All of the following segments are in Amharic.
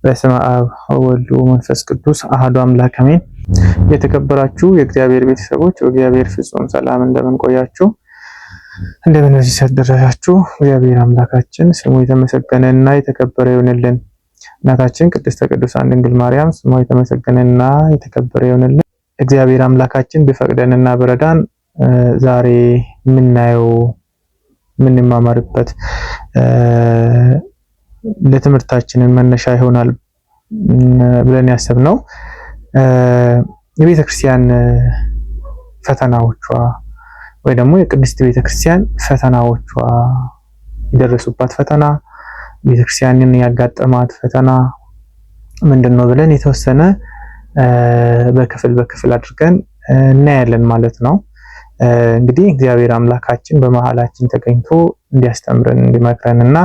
በስመ አብ ወወልድ ወመንፈስ ቅዱስ አሐዱ አምላክ አሜን። የተከበራችሁ የእግዚአብሔር ቤተሰቦች በእግዚአብሔር ፍጹም ሰላም እንደምን ቆያችሁ? እንደምን በዚህ ሰዓት ደረሳችሁ? እግዚአብሔር አምላካችን ስሙ የተመሰገነና የተከበረ ይሁንልን። እናታችን ቅድስተ ቅዱሳን ድንግል ማርያም ስሟ የተመሰገነና የተከበረ ይሁንልን። እግዚአብሔር አምላካችን ቢፈቅደንና በረዳን ዛሬ የምናየው የምንማማርበት ለትምህርታችንን መነሻ ይሆናል ብለን ያሰብነው የቤተ ክርስቲያን ፈተናዎቿ ወይ ደግሞ የቅድስት ቤተ ክርስቲያን ፈተናዎቿ፣ የደረሱባት ፈተና፣ ቤተ ክርስቲያንን ያጋጠማት ፈተና ምንድን ነው ብለን የተወሰነ በክፍል በክፍል አድርገን እናያለን ማለት ነው። እንግዲህ እግዚአብሔር አምላካችን በመሀላችን ተገኝቶ እንዲያስተምረን፣ እንዲመክረን እና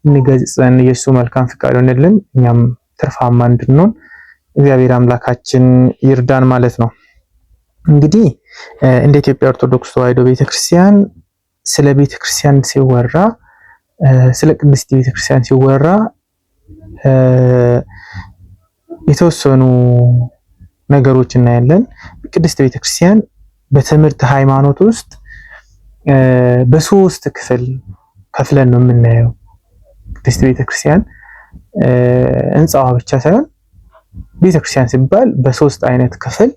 እንዲገስጸን የእሱ መልካም ፍቃድ ይሆንልን፣ እኛም ትርፋማ እንድንሆን እግዚአብሔር አምላካችን ይርዳን ማለት ነው። እንግዲህ እንደ ኢትዮጵያ ኦርቶዶክስ ተዋሕዶ ቤተክርስቲያን ስለ ቤተክርስቲያን ሲወራ፣ ስለ ቅድስት ቤተክርስቲያን ሲወራ የተወሰኑ ነገሮች እናያለን። ቅድስት ቤተክርስቲያን በትምህርት ሃይማኖት ውስጥ በሶስት ክፍል ከፍለን ነው የምናየው። ቅድስት ቤተክርስቲያን ሕንጻዋ ብቻ ሳይሆን ቤተክርስቲያን ሲባል በሶስት አይነት ክፍል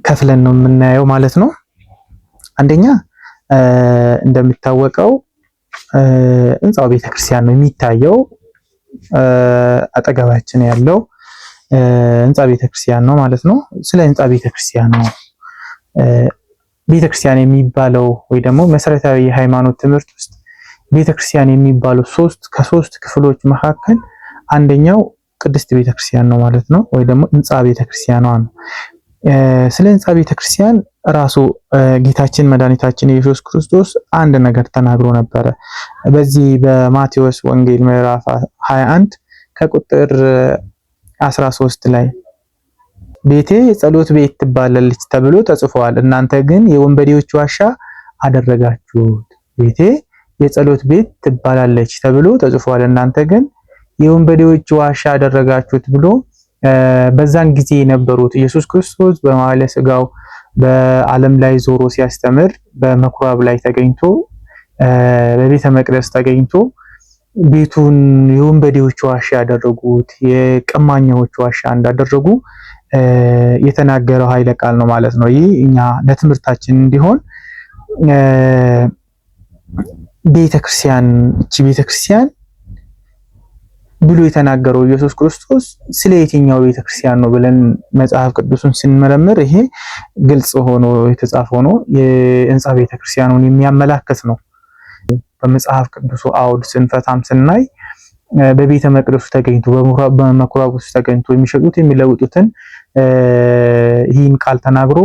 ከፍለን ነው የምናየው ማለት ነው። አንደኛ እንደሚታወቀው ሕንጻው ቤተክርስቲያን ነው የሚታየው፣ አጠገባችን ያለው ሕንጻ ቤተክርስቲያን ነው ማለት ነው። ስለ ሕንጻ ቤተክርስቲያን ነው ቤተክርስቲያን የሚባለው ወይ ደግሞ መሰረታዊ የሃይማኖት ትምህርት ውስጥ ቤተክርስቲያን የሚባለው ከሶስት ክፍሎች መካከል አንደኛው ቅድስት ቤተክርስቲያን ነው ማለት ነው፣ ወይ ደግሞ ሕንጻ ቤተክርስቲያኗ ነው። ስለ ሕንጻ ቤተክርስቲያን ራሱ ጌታችን መድኃኒታችን ኢየሱስ ክርስቶስ አንድ ነገር ተናግሮ ነበረ። በዚህ በማቴዎስ ወንጌል ምዕራፍ 21 ከቁጥር 13 ላይ ቤቴ የጸሎት ቤት ትባላለች ተብሎ ተጽፏል፣ እናንተ ግን የወንበዴዎች ዋሻ አደረጋችሁት። ቤቴ የጸሎት ቤት ትባላለች ተብሎ ተጽፏል፣ እናንተ ግን የወንበዴዎች ዋሻ አደረጋችሁት ብሎ በዛን ጊዜ የነበሩት ኢየሱስ ክርስቶስ በመዋዕለ ሥጋው በዓለም ላይ ዞሮ ሲያስተምር በምኩራብ ላይ ተገኝቶ፣ በቤተ መቅደስ ተገኝቶ ቤቱን የወንበዴዎች ዋሻ ያደረጉት፣ የቀማኛዎች ዋሻ እንዳደረጉ የተናገረው ኃይለ ቃል ነው ማለት ነው። ይህ እኛ ለትምህርታችን እንዲሆን ቤተክርስቲያን፣ እቺ ቤተክርስቲያን ብሎ የተናገረው ኢየሱስ ክርስቶስ ስለ የትኛው ቤተክርስቲያን ነው ብለን መጽሐፍ ቅዱሱን ስንመረምር ይሄ ግልጽ ሆኖ የተጻፈ ሆኖ የሕንጻ ቤተክርስቲያኑን የሚያመላክት ነው። በመጽሐፍ ቅዱሱ አውድ ስንፈታም ስናይ በቤተ መቅደሱ ተገኝቶ፣ በምኩራብ ውስጥ ተገኝቶ የሚሸጡት የሚለውጡትን ይህን ቃል ተናግሮ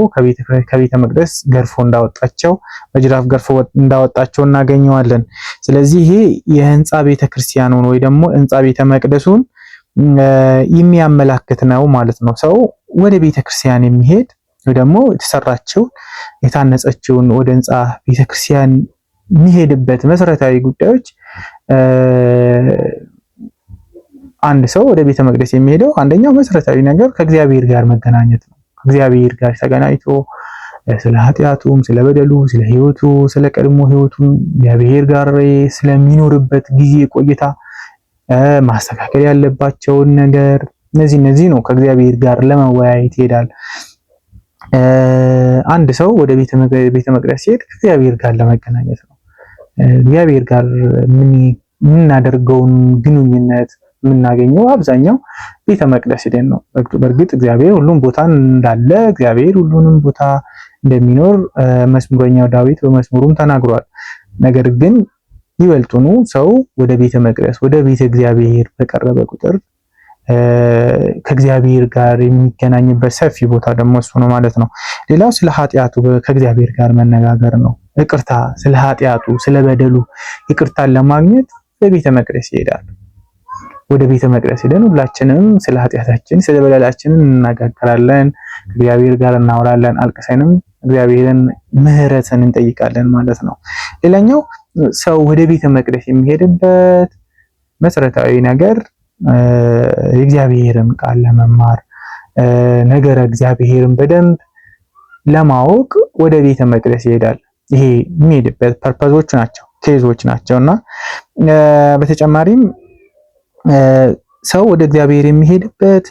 ከቤተ መቅደስ ገርፎ እንዳወጣቸው፣ በጅራፍ ገርፎ እንዳወጣቸው እናገኘዋለን። ስለዚህ ይሄ የህንፃ ቤተ ክርስቲያኑን ወይ ደግሞ ህንፃ ቤተ መቅደሱን የሚያመላክት ነው ማለት ነው። ሰው ወደ ቤተ ክርስቲያን የሚሄድ ወይ ደግሞ የተሰራችውን የታነጸችውን ወደ ህንፃ ቤተ ክርስቲያን የሚሄድበት መሰረታዊ ጉዳዮች፣ አንድ ሰው ወደ ቤተ መቅደስ የሚሄደው አንደኛው መሰረታዊ ነገር ከእግዚአብሔር ጋር መገናኘት ነው። ከእግዚአብሔር ጋር ተገናኝቶ ስለ ኃጢአቱም፣ ስለ በደሉ፣ ስለ ሕይወቱ፣ ስለ ቀድሞ ሕይወቱ፣ እግዚአብሔር ጋር ስለሚኖርበት ጊዜ ቆይታ፣ ማስተካከል ያለባቸውን ነገር እነዚህ ነው ከእግዚአብሔር ጋር ለመወያየት ይሄዳል። አንድ ሰው ወደ ቤተ መቅደስ ሲሄድ ከእግዚአብሔር ጋር ለመገናኘት ነው። እግዚአብሔር ጋር የምናደርገውን ግንኙነት የምናገኘው አብዛኛው ቤተ መቅደስ ሄደን ነው። በእርግጥ እግዚአብሔር ሁሉም ቦታ እንዳለ፣ እግዚአብሔር ሁሉንም ቦታ እንደሚኖር መዝሙረኛው ዳዊት በመዝሙሩም ተናግሯል። ነገር ግን ይበልጡኑ ሰው ወደ ቤተ መቅደስ፣ ወደ ቤተ እግዚአብሔር በቀረበ ቁጥር ከእግዚአብሔር ጋር የሚገናኝበት ሰፊ ቦታ ደግሞ እሱ ነው ማለት ነው። ሌላው ስለ ኃጢአቱ ከእግዚአብሔር ጋር መነጋገር ነው። ይቅርታ ስለ ኃጢአቱ፣ ስለ በደሉ ይቅርታን ለማግኘት በቤተ መቅደስ ይሄዳል። ወደ ቤተ መቅደስ ሄደን ሁላችንም ስለ ኃጢአታችን፣ ስለ በደላችን እንነጋገራለን፣ ከእግዚአብሔር ጋር እናወራለን፣ አልቅሰንም እግዚአብሔርን ምሕረትን እንጠይቃለን ማለት ነው። ሌላኛው ሰው ወደ ቤተ መቅደስ የሚሄድበት መሰረታዊ ነገር የእግዚአብሔርን ቃል ለመማር፣ ነገረ እግዚአብሔርን በደንብ ለማወቅ ወደ ቤተ መቅደስ ይሄዳል። ይሄ የሚሄድበት purpose ኦች ናቸው፣ case ኦች ናቸው። እና በተጨማሪም ሰው ወደ እግዚአብሔር የሚሄድበት፣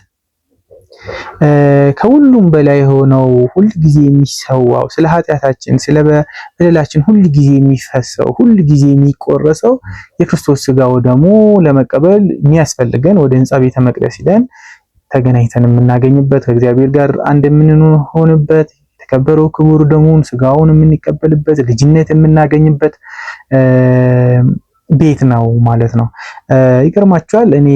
ከሁሉም በላይ የሆነው፣ ሁል ጊዜ የሚሰዋው፣ ስለ ኃጢአታችን ስለ በደላችን ሁል ጊዜ የሚፈሰው፣ ሁል ጊዜ የሚቆረሰው የክርስቶስ ስጋው ደግሞ ለመቀበል የሚያስፈልገን ወደ ህንፃ ቤተ መቅደስ ሂደን ተገናኝተን የምናገኝበት፣ ከእግዚአብሔር ጋር አንድ የምንሆንበት፣ የተከበረው ክቡር ደሙን ስጋውን የምንቀበልበት፣ ልጅነት የምናገኝበት ቤት ነው ማለት ነው። ይገርማችኋል፣ እኔ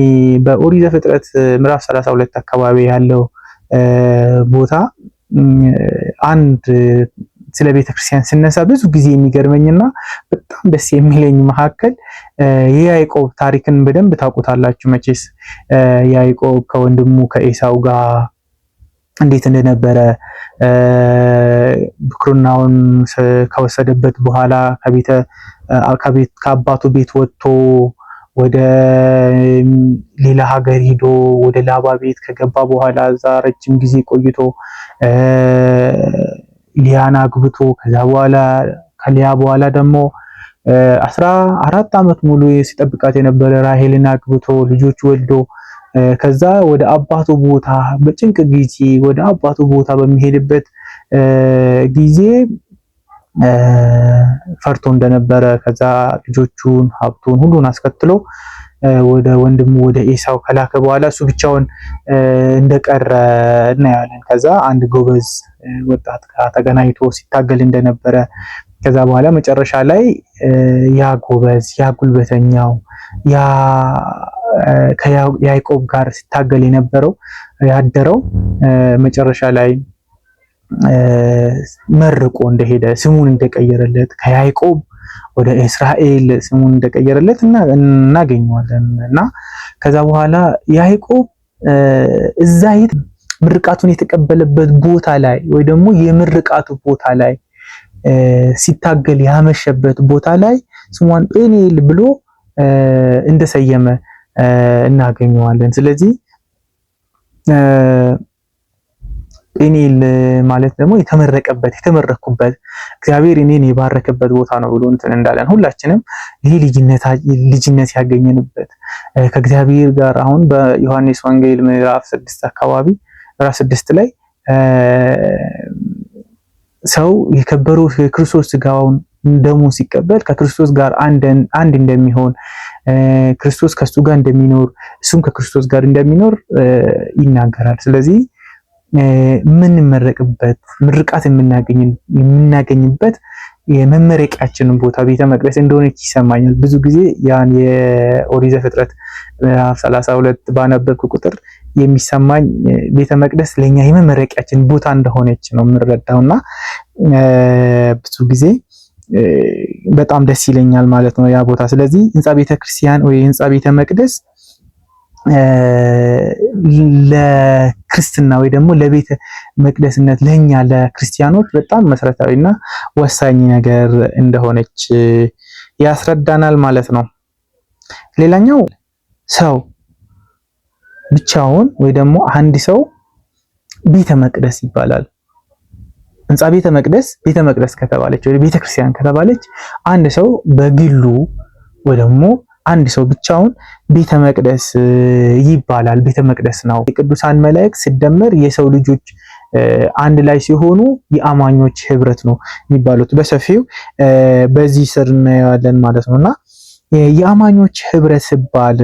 በኦሪት ዘፍጥረት ምዕራፍ 32 አካባቢ ያለው ቦታ አንድ ስለ ቤተክርስቲያን ስነሳ ብዙ ጊዜ የሚገርመኝና በጣም ደስ የሚለኝ መካከል የያዕቆብ ታሪክን በደንብ ታውቁታላችሁ መቼስ። ያዕቆብ ከወንድሙ ከኤሳው ጋር እንዴት እንደነበረ፣ ብኩርናውን ከወሰደበት በኋላ ከቤት ከአባቱ ቤት ወጥቶ ወደ ሌላ ሀገር ሂዶ ወደ ላባ ቤት ከገባ በኋላ እዛ ረጅም ጊዜ ቆይቶ ሊያን አግብቶ፣ ከዛ በኋላ ከሊያ በኋላ ደግሞ 14 ዓመት ሙሉ ሲጠብቃት የነበረ ራሄልን አግብቶ ልጆች ወልዶ፣ ከዛ ወደ አባቱ ቦታ በጭንቅ ጊዜ ወደ አባቱ ቦታ በሚሄድበት ጊዜ ፈርቶ እንደነበረ፣ ከዛ ልጆቹን ሀብቱን ሁሉን አስከትሎ ወደ ወንድሙ ወደ ኤሳው ከላከ በኋላ እሱ ብቻውን እንደቀረ እናያለን። ከዛ አንድ ጎበዝ ወጣት ጋር ተገናኝቶ ሲታገል እንደነበረ፣ ከዛ በኋላ መጨረሻ ላይ ያ ጎበዝ፣ ያ ጉልበተኛው፣ ያ ከያዕቆብ ጋር ሲታገል የነበረው ያደረው መጨረሻ ላይ መርቆ እንደሄደ፣ ስሙን እንደቀየረለት፣ ከያዕቆብ ወደ እስራኤል ስሙን እንደቀየረለት እናገኘዋለን። እና ከዛ በኋላ ያዕቆብ እዛ ምርቃቱን የተቀበለበት ቦታ ላይ ወይ ደግሞ የምርቃቱ ቦታ ላይ፣ ሲታገል ያመሸበት ቦታ ላይ ስሟን ጴኒኤል ብሎ እንደሰየመ እናገኘዋለን። ስለዚህ ጴኒኤል ማለት ደግሞ የተመረቀበት፣ የተመረኩበት፣ እግዚአብሔር እኔን የባረከበት ቦታ ነው ብሎ እንትን እንዳለን፣ ሁላችንም ይህ ልጅነት ያገኘንበት ከእግዚአብሔር ጋር አሁን በዮሐንስ ወንጌል ምዕራፍ 6 አካባቢ፣ ምዕራፍ 6 ላይ ሰው የከበረው የክርስቶስ ስጋውን ደሙን ሲቀበል ከክርስቶስ ጋር አንድ እንደሚሆን፣ ክርስቶስ ከሱ ጋር እንደሚኖር፣ እሱም ከክርስቶስ ጋር እንደሚኖር ይናገራል። ስለዚህ የምንመረቅበት፣ ምርቃት የምናገኝበት የመመረቂያችንን ቦታ ቤተ መቅደስ እንደሆነች ይሰማኛል። ብዙ ጊዜ ያን የኦሪት ዘፍጥረት ምዕራፍ 32 ባነበብኩ ቁጥር የሚሰማኝ ቤተ መቅደስ ለኛ የመመረቂያችን ቦታ እንደሆነች ነው የምረዳው እና ብዙ ጊዜ በጣም ደስ ይለኛል ማለት ነው ያ ቦታ። ስለዚህ ህንፃ ቤተ ክርስቲያን ወይ ህንፃ ቤተ መቅደስ ለክርስትና ወይ ደግሞ ለቤተ መቅደስነት ለኛ ለክርስቲያኖች በጣም መሰረታዊና ወሳኝ ነገር እንደሆነች ያስረዳናል ማለት ነው። ሌላኛው ሰው ብቻውን ወይ ደግሞ አንድ ሰው ቤተ መቅደስ ይባላል። ህንፃ ቤተ መቅደስ ቤተ መቅደስ ከተባለች ወይ ቤተ ክርስቲያን ከተባለች፣ አንድ ሰው በግሉ ወይ ደግሞ አንድ ሰው ብቻውን ቤተ መቅደስ ይባላል። ቤተ መቅደስ ነው። የቅዱሳን መላእክት ሲደመር የሰው ልጆች አንድ ላይ ሲሆኑ የአማኞች ህብረት ነው የሚባሉት። በሰፊው በዚህ ስር እናየዋለን ማለት ነውና የአማኞች ህብረት ሲባል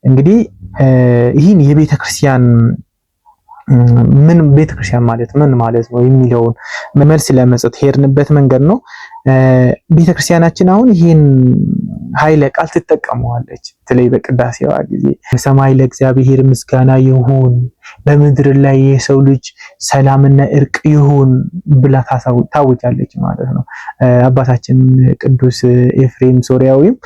እንግዲህ ይህን የቤተ ክርስቲያን ምን፣ ቤተክርስቲያን ማለት ምን ማለት ነው የሚለውን መልስ ለመስጠት ሄድንበት መንገድ ነው። ቤተክርስቲያናችን አሁን ይህን ኃይለ ቃል ትጠቀመዋለች። በተለይ በቅዳሴዋ ጊዜ በሰማይ ለእግዚአብሔር ምስጋና ይሁን፣ በምድር ላይ የሰው ልጅ ሰላምና እርቅ ይሁን ብላ ታውጃለች ማለት ነው። አባታችን ቅዱስ ኤፍሬም ሶሪያዊም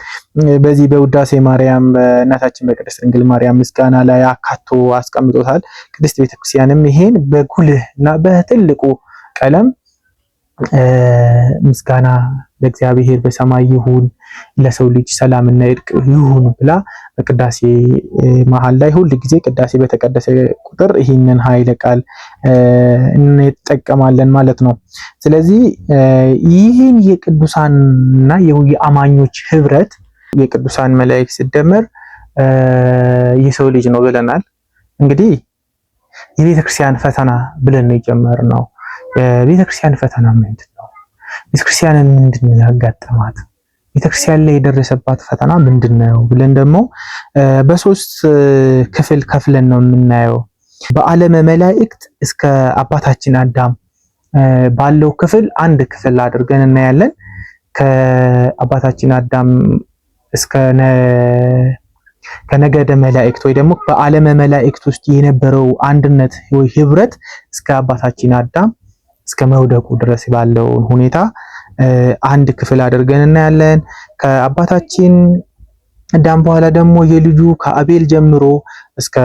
በዚህ በውዳሴ ማርያም፣ በእናታችን በቅድስት ድንግል ማርያም ምስጋና ላይ አካቶ አስቀምጦታል። ቅድስት ቤተክርስቲያንም ይሄን በጉልህ እና በትልቁ ቀለም ምስጋና ለእግዚአብሔር በሰማይ ይሁን፣ ለሰው ልጅ ሰላምና እርቅ ይሁን ብላ በቅዳሴ መሀል ላይ ሁል ጊዜ ቅዳሴ በተቀደሰ ቁጥር ይህንን ኃይለ ቃል እንጠቀማለን ማለት ነው። ስለዚህ ይህን የቅዱሳንና የአማኞች ህብረት የቅዱሳን መላእክት ሲደመር የሰው ልጅ ነው ብለናል። እንግዲህ የቤተክርስቲያን ፈተና ብለን ነው የጀመርነው። የቤተክርስቲያን ፈተና ምንድን ነው? ቤተክርስቲያንን ምንድን ነው ያጋጠማት? ቤተክርስቲያን ላይ የደረሰባት ፈተና ምንድን ነው ብለን ደግሞ በሶስት ክፍል ከፍለን ነው የምናየው። በዓለመ መላእክት እስከ አባታችን አዳም ባለው ክፍል አንድ ክፍል አድርገን እናያለን። ከአባታችን አዳም እስከ ከነገደ መላእክት ወይ ደግሞ በዓለመ መላእክት ውስጥ የነበረው አንድነት ወይ ህብረት እስከ አባታችን አዳም እስከ መውደቁ ድረስ ባለውን ሁኔታ አንድ ክፍል አድርገን እናያለን። ከአባታችን አዳም በኋላ ደግሞ የልጁ ከአቤል ጀምሮ እስከ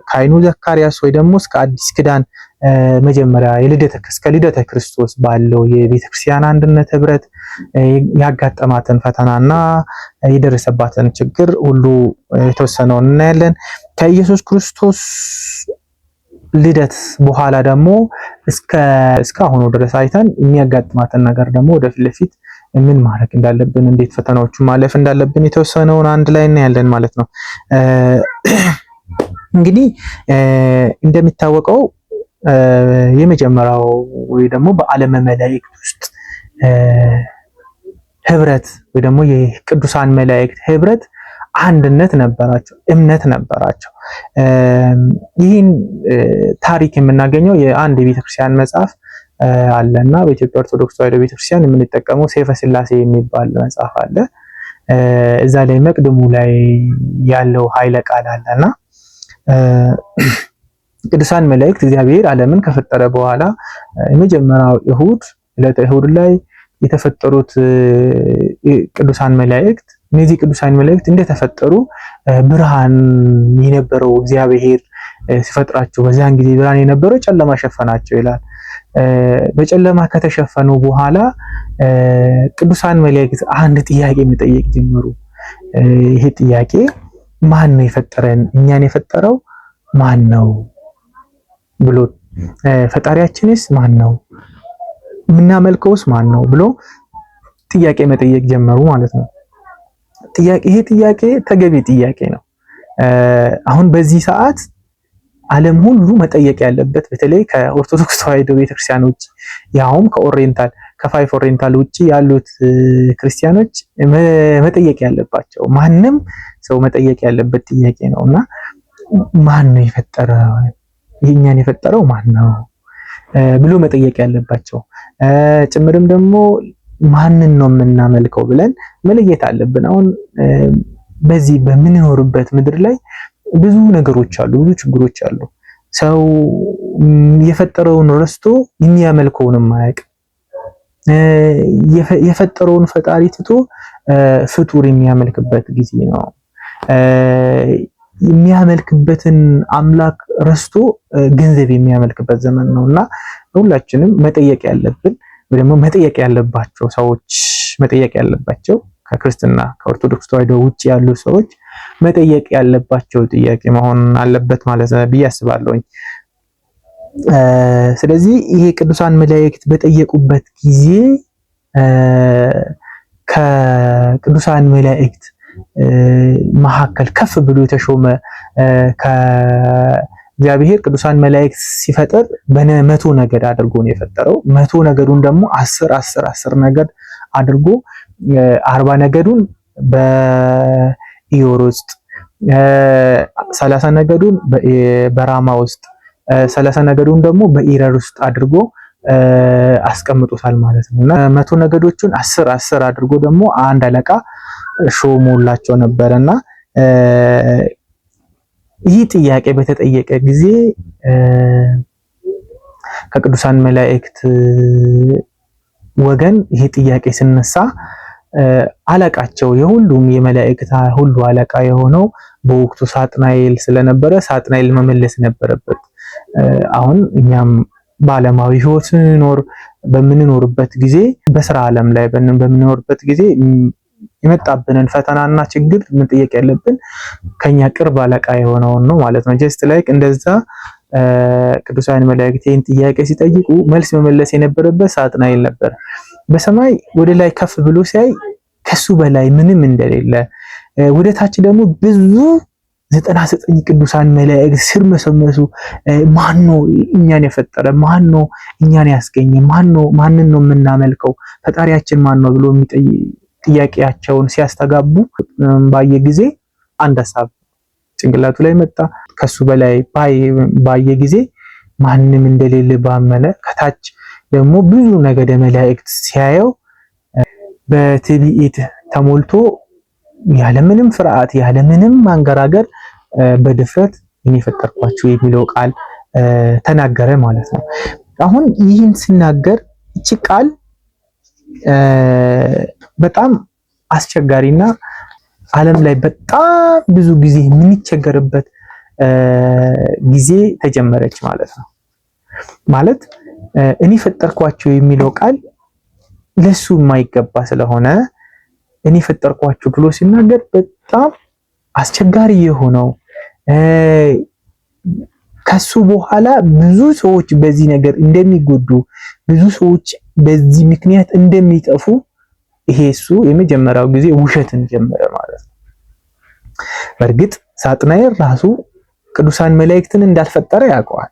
ካይኑ ዘካርያስ ወይ ደግሞ እስከ አዲስ ኪዳን መጀመሪያ የልደተ እስከ ልደተ ክርስቶስ ባለው የቤተክርስቲያን አንድነት ህብረት ያጋጠማትን ፈተናና የደረሰባትን ችግር ሁሉ የተወሰነውን እናያለን። ከኢየሱስ ክርስቶስ ልደት በኋላ ደግሞ እስከ አሁኑ ድረስ አይተን የሚያጋጥማትን ነገር ደግሞ ወደፊት ለፊት ምን ማድረግ እንዳለብን፣ እንዴት ፈተናዎቹን ማለፍ እንዳለብን የተወሰነውን አንድ ላይ እናያለን ማለት ነው። እንግዲህ እንደሚታወቀው የመጀመሪያው ወይ ደግሞ በዓለመ መላእክት ውስጥ ህብረት ወይ ደግሞ የቅዱሳን መላእክት ህብረት አንድነት ነበራቸው፣ እምነት ነበራቸው። ይህን ታሪክ የምናገኘው የአንድ የቤተክርስቲያን መጽሐፍ አለና በኢትዮጵያ ኦርቶዶክስ ተዋሕዶ ቤተክርስቲያን የምንጠቀመው ሰይፈ ሥላሴ የሚባል መጽሐፍ አለ። እዛ ላይ መቅድሙ ላይ ያለው ኃይለ ቃል አለና ቅዱሳን መላእክት እግዚአብሔር ዓለምን ከፈጠረ በኋላ የመጀመሪያው እሁድ ዕለተ እሁድ ላይ የተፈጠሩት ቅዱሳን መላእክት፣ እነዚህ ቅዱሳን መላእክት እንደተፈጠሩ ብርሃን የነበረው እግዚአብሔር ሲፈጥራቸው በዚያን ጊዜ ብርሃን የነበረው ጨለማ ሸፈናቸው ይላል። በጨለማ ከተሸፈኑ በኋላ ቅዱሳን መላእክት አንድ ጥያቄ መጠየቅ ጀመሩ። ይሄ ጥያቄ ማን ነው የፈጠረን? እኛን የፈጠረው ማን ነው ብሎ፣ ፈጣሪያችንስ ማን ነው? የምናመልከውስ ማን ነው ብሎ ጥያቄ መጠየቅ ጀመሩ ማለት ነው። ጥያቄ ይሄ ጥያቄ ተገቢ ጥያቄ ነው። አሁን በዚህ ሰዓት ዓለም ሁሉ መጠየቅ ያለበት፣ በተለይ ከኦርቶዶክስ ተዋሕዶ ቤተክርስቲያን ውጭ፣ ያውም ከ Oriental፣ ከ five Oriental ውጭ ያሉት ክርስቲያኖች መጠየቅ ያለባቸው፣ ማንም ሰው መጠየቅ ያለበት ጥያቄ ነው። እና ማን ነው የፈጠረው፣ የኛን የፈጠረው ማን ነው ብሎ መጠየቅ ያለባቸው ጭምርም ደግሞ ማንን ነው የምናመልከው ብለን መለየት አለብን። አሁን በዚህ በምንኖርበት ምድር ላይ ብዙ ነገሮች አሉ፣ ብዙ ችግሮች አሉ። ሰው የፈጠረውን ረስቶ የሚያመልከውን ማያውቅ፣ የፈጠረውን ፈጣሪ ትቶ ፍጡር የሚያመልክበት ጊዜ ነው። የሚያመልክበትን አምላክ ረስቶ ገንዘብ የሚያመልክበት ዘመን ነው። እና ሁላችንም መጠየቅ ያለብን ወይ ደግሞ መጠየቅ ያለባቸው ሰዎች፣ መጠየቅ ያለባቸው ከክርስትና ከኦርቶዶክስ ተዋሕዶ ውጭ ያሉ ሰዎች መጠየቅ ያለባቸው ጥያቄ መሆን አለበት ማለት ነው ብዬ አስባለሁኝ። ስለዚህ ይሄ ቅዱሳን መላእክት በጠየቁበት ጊዜ ከቅዱሳን መላእክት መካከል ከፍ ብሎ የተሾመ፣ ከእግዚአብሔር ቅዱሳን መላእክት ሲፈጥር በመቶ ነገድ አድርጎ ነው የፈጠረው። 100 ነገዱን ደግሞ 10 10 10 ነገድ አድርጎ 40 ነገዱን በኢዮር ውስጥ፣ 30 ነገዱን በራማ ውስጥ፣ 30 ነገዱን ደግሞ በኢረር ውስጥ አድርጎ አስቀምጦታል ማለት ነው። እና 100 ነገዶቹን 10 10 አድርጎ ደግሞ አንድ አለቃ ሾሞላቸው ነበረና ይህ ጥያቄ በተጠየቀ ጊዜ ከቅዱሳን መላእክት ወገን ይሄ ጥያቄ ሲነሳ አለቃቸው፣ የሁሉም የመላእክት ሁሉ አለቃ የሆነው በወቅቱ ሳጥናኤል ስለነበረ ሳጥናኤል መመለስ ነበረበት። አሁን እኛም በዓለማዊ ሕይወት ስንኖር በምንኖርበት ጊዜ፣ በስራ ዓለም ላይ በምንኖርበት ጊዜ የመጣብንን ፈተናና ችግር መጠየቅ ያለብን ከኛ ቅርብ አለቃ የሆነውን ነው ማለት ነው። Just like እንደዛ ቅዱሳን መላእክት ይህን ጥያቄ ሲጠይቁ መልስ መመለስ የነበረበት ሳጥናኤል ነበር። በሰማይ ወደ ላይ ከፍ ብሎ ሲያይ ከሱ በላይ ምንም እንደሌለ፣ ወደ ታች ደግሞ ብዙ 99 ቅዱሳን መላእክት ስር መሰመሱ፣ ማን ነው እኛን የፈጠረ? ማን ነው እኛን ያስገኘ? ማን ነው? ማንን ነው የምናመልከው? ፈጣሪያችን ማን ነው ብሎ ጥያቄያቸውን ሲያስተጋቡ ባየ ጊዜ አንድ ሀሳብ ጭንቅላቱ ላይ መጣ። ከሱ በላይ ባየ ጊዜ ማንም እንደሌለ ባመነ፣ ከታች ደግሞ ብዙ ነገደ መላእክት ሲያየው በትዕቢት ተሞልቶ ያለምንም ፍርሃት ያለምንም ማንገራገር በድፍረት እኔ ፈጠርኳችሁ የሚለው ቃል ተናገረ ማለት ነው። አሁን ይህን ሲናገር እቺ ቃል በጣም አስቸጋሪና ዓለም ላይ በጣም ብዙ ጊዜ የምንቸገርበት ጊዜ ተጀመረች ማለት ነው። ማለት እኔ ፈጠርኳቸው የሚለው ቃል ለሱ የማይገባ ስለሆነ እኔ ፈጠርኳችሁ ብሎ ሲናገር በጣም አስቸጋሪ የሆነው፣ ከሱ በኋላ ብዙ ሰዎች በዚህ ነገር እንደሚጎዱ፣ ብዙ ሰዎች በዚህ ምክንያት እንደሚጠፉ ይሄ እሱ የመጀመሪያው ጊዜ ውሸትን ጀመረ ማለት ነው። በእርግጥ ሳጥናኤል ራሱ ቅዱሳን መላእክትን እንዳልፈጠረ ያውቀዋል።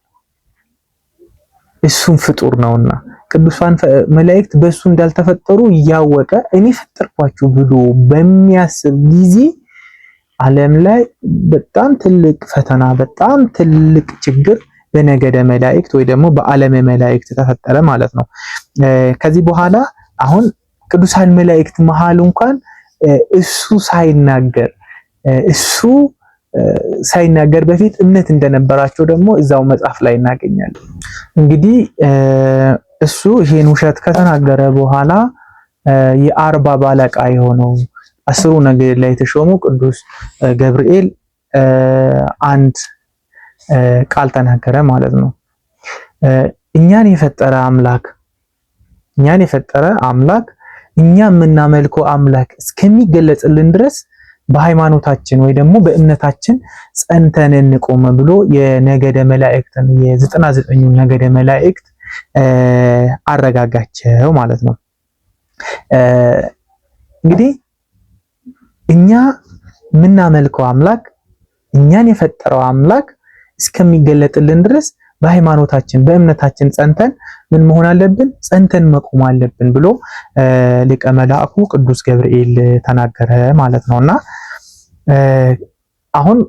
እሱም ፍጡር ነውና ቅዱሳን መላእክት በእሱ እንዳልተፈጠሩ እያወቀ እኔ ፈጠርኳችሁ ብሎ በሚያስብ ጊዜ ዓለም ላይ በጣም ትልቅ ፈተና፣ በጣም ትልቅ ችግር በነገደ መላእክት ወይ ደግሞ በዓለመ መላእክት ተፈጠረ ማለት ነው። ከዚህ በኋላ አሁን ቅዱሳን መላእክት መሃል እንኳን እሱ ሳይናገር በፊት እምነት እንደነበራቸው ደግሞ እዛው መጽሐፍ ላይ እናገኛለን። እንግዲህ እሱ ይሄን ውሸት ከተናገረ በኋላ የአርባ ባለቃ የሆነው 10ሩ ነገድ ላይ የተሾመው ቅዱስ ገብርኤል አንድ ቃል ተናገረ ማለት ነው። እኛን የፈጠረ አምላክ፣ እኛ የምናመልከው አምላክ እስከሚገለጽልን ድረስ በሃይማኖታችን ወይ ደግሞ በእምነታችን ጸንተን እንቆም ብሎ የነገደ መላእክትን፣ የ99ኙ ነገደ መላእክት አረጋጋቸው ማለት ነው። እንግዲህ እኛ የምናመልከው አምላክ፣ እኛን የፈጠረው አምላክ እስከሚገለጥልን ድረስ በሃይማኖታችን በእምነታችን ጸንተን ምን መሆን አለብን? ጸንተን መቆም አለብን ብሎ ሊቀ መላእኩ ቅዱስ ገብርኤል ተናገረ ማለት ነውና አሁን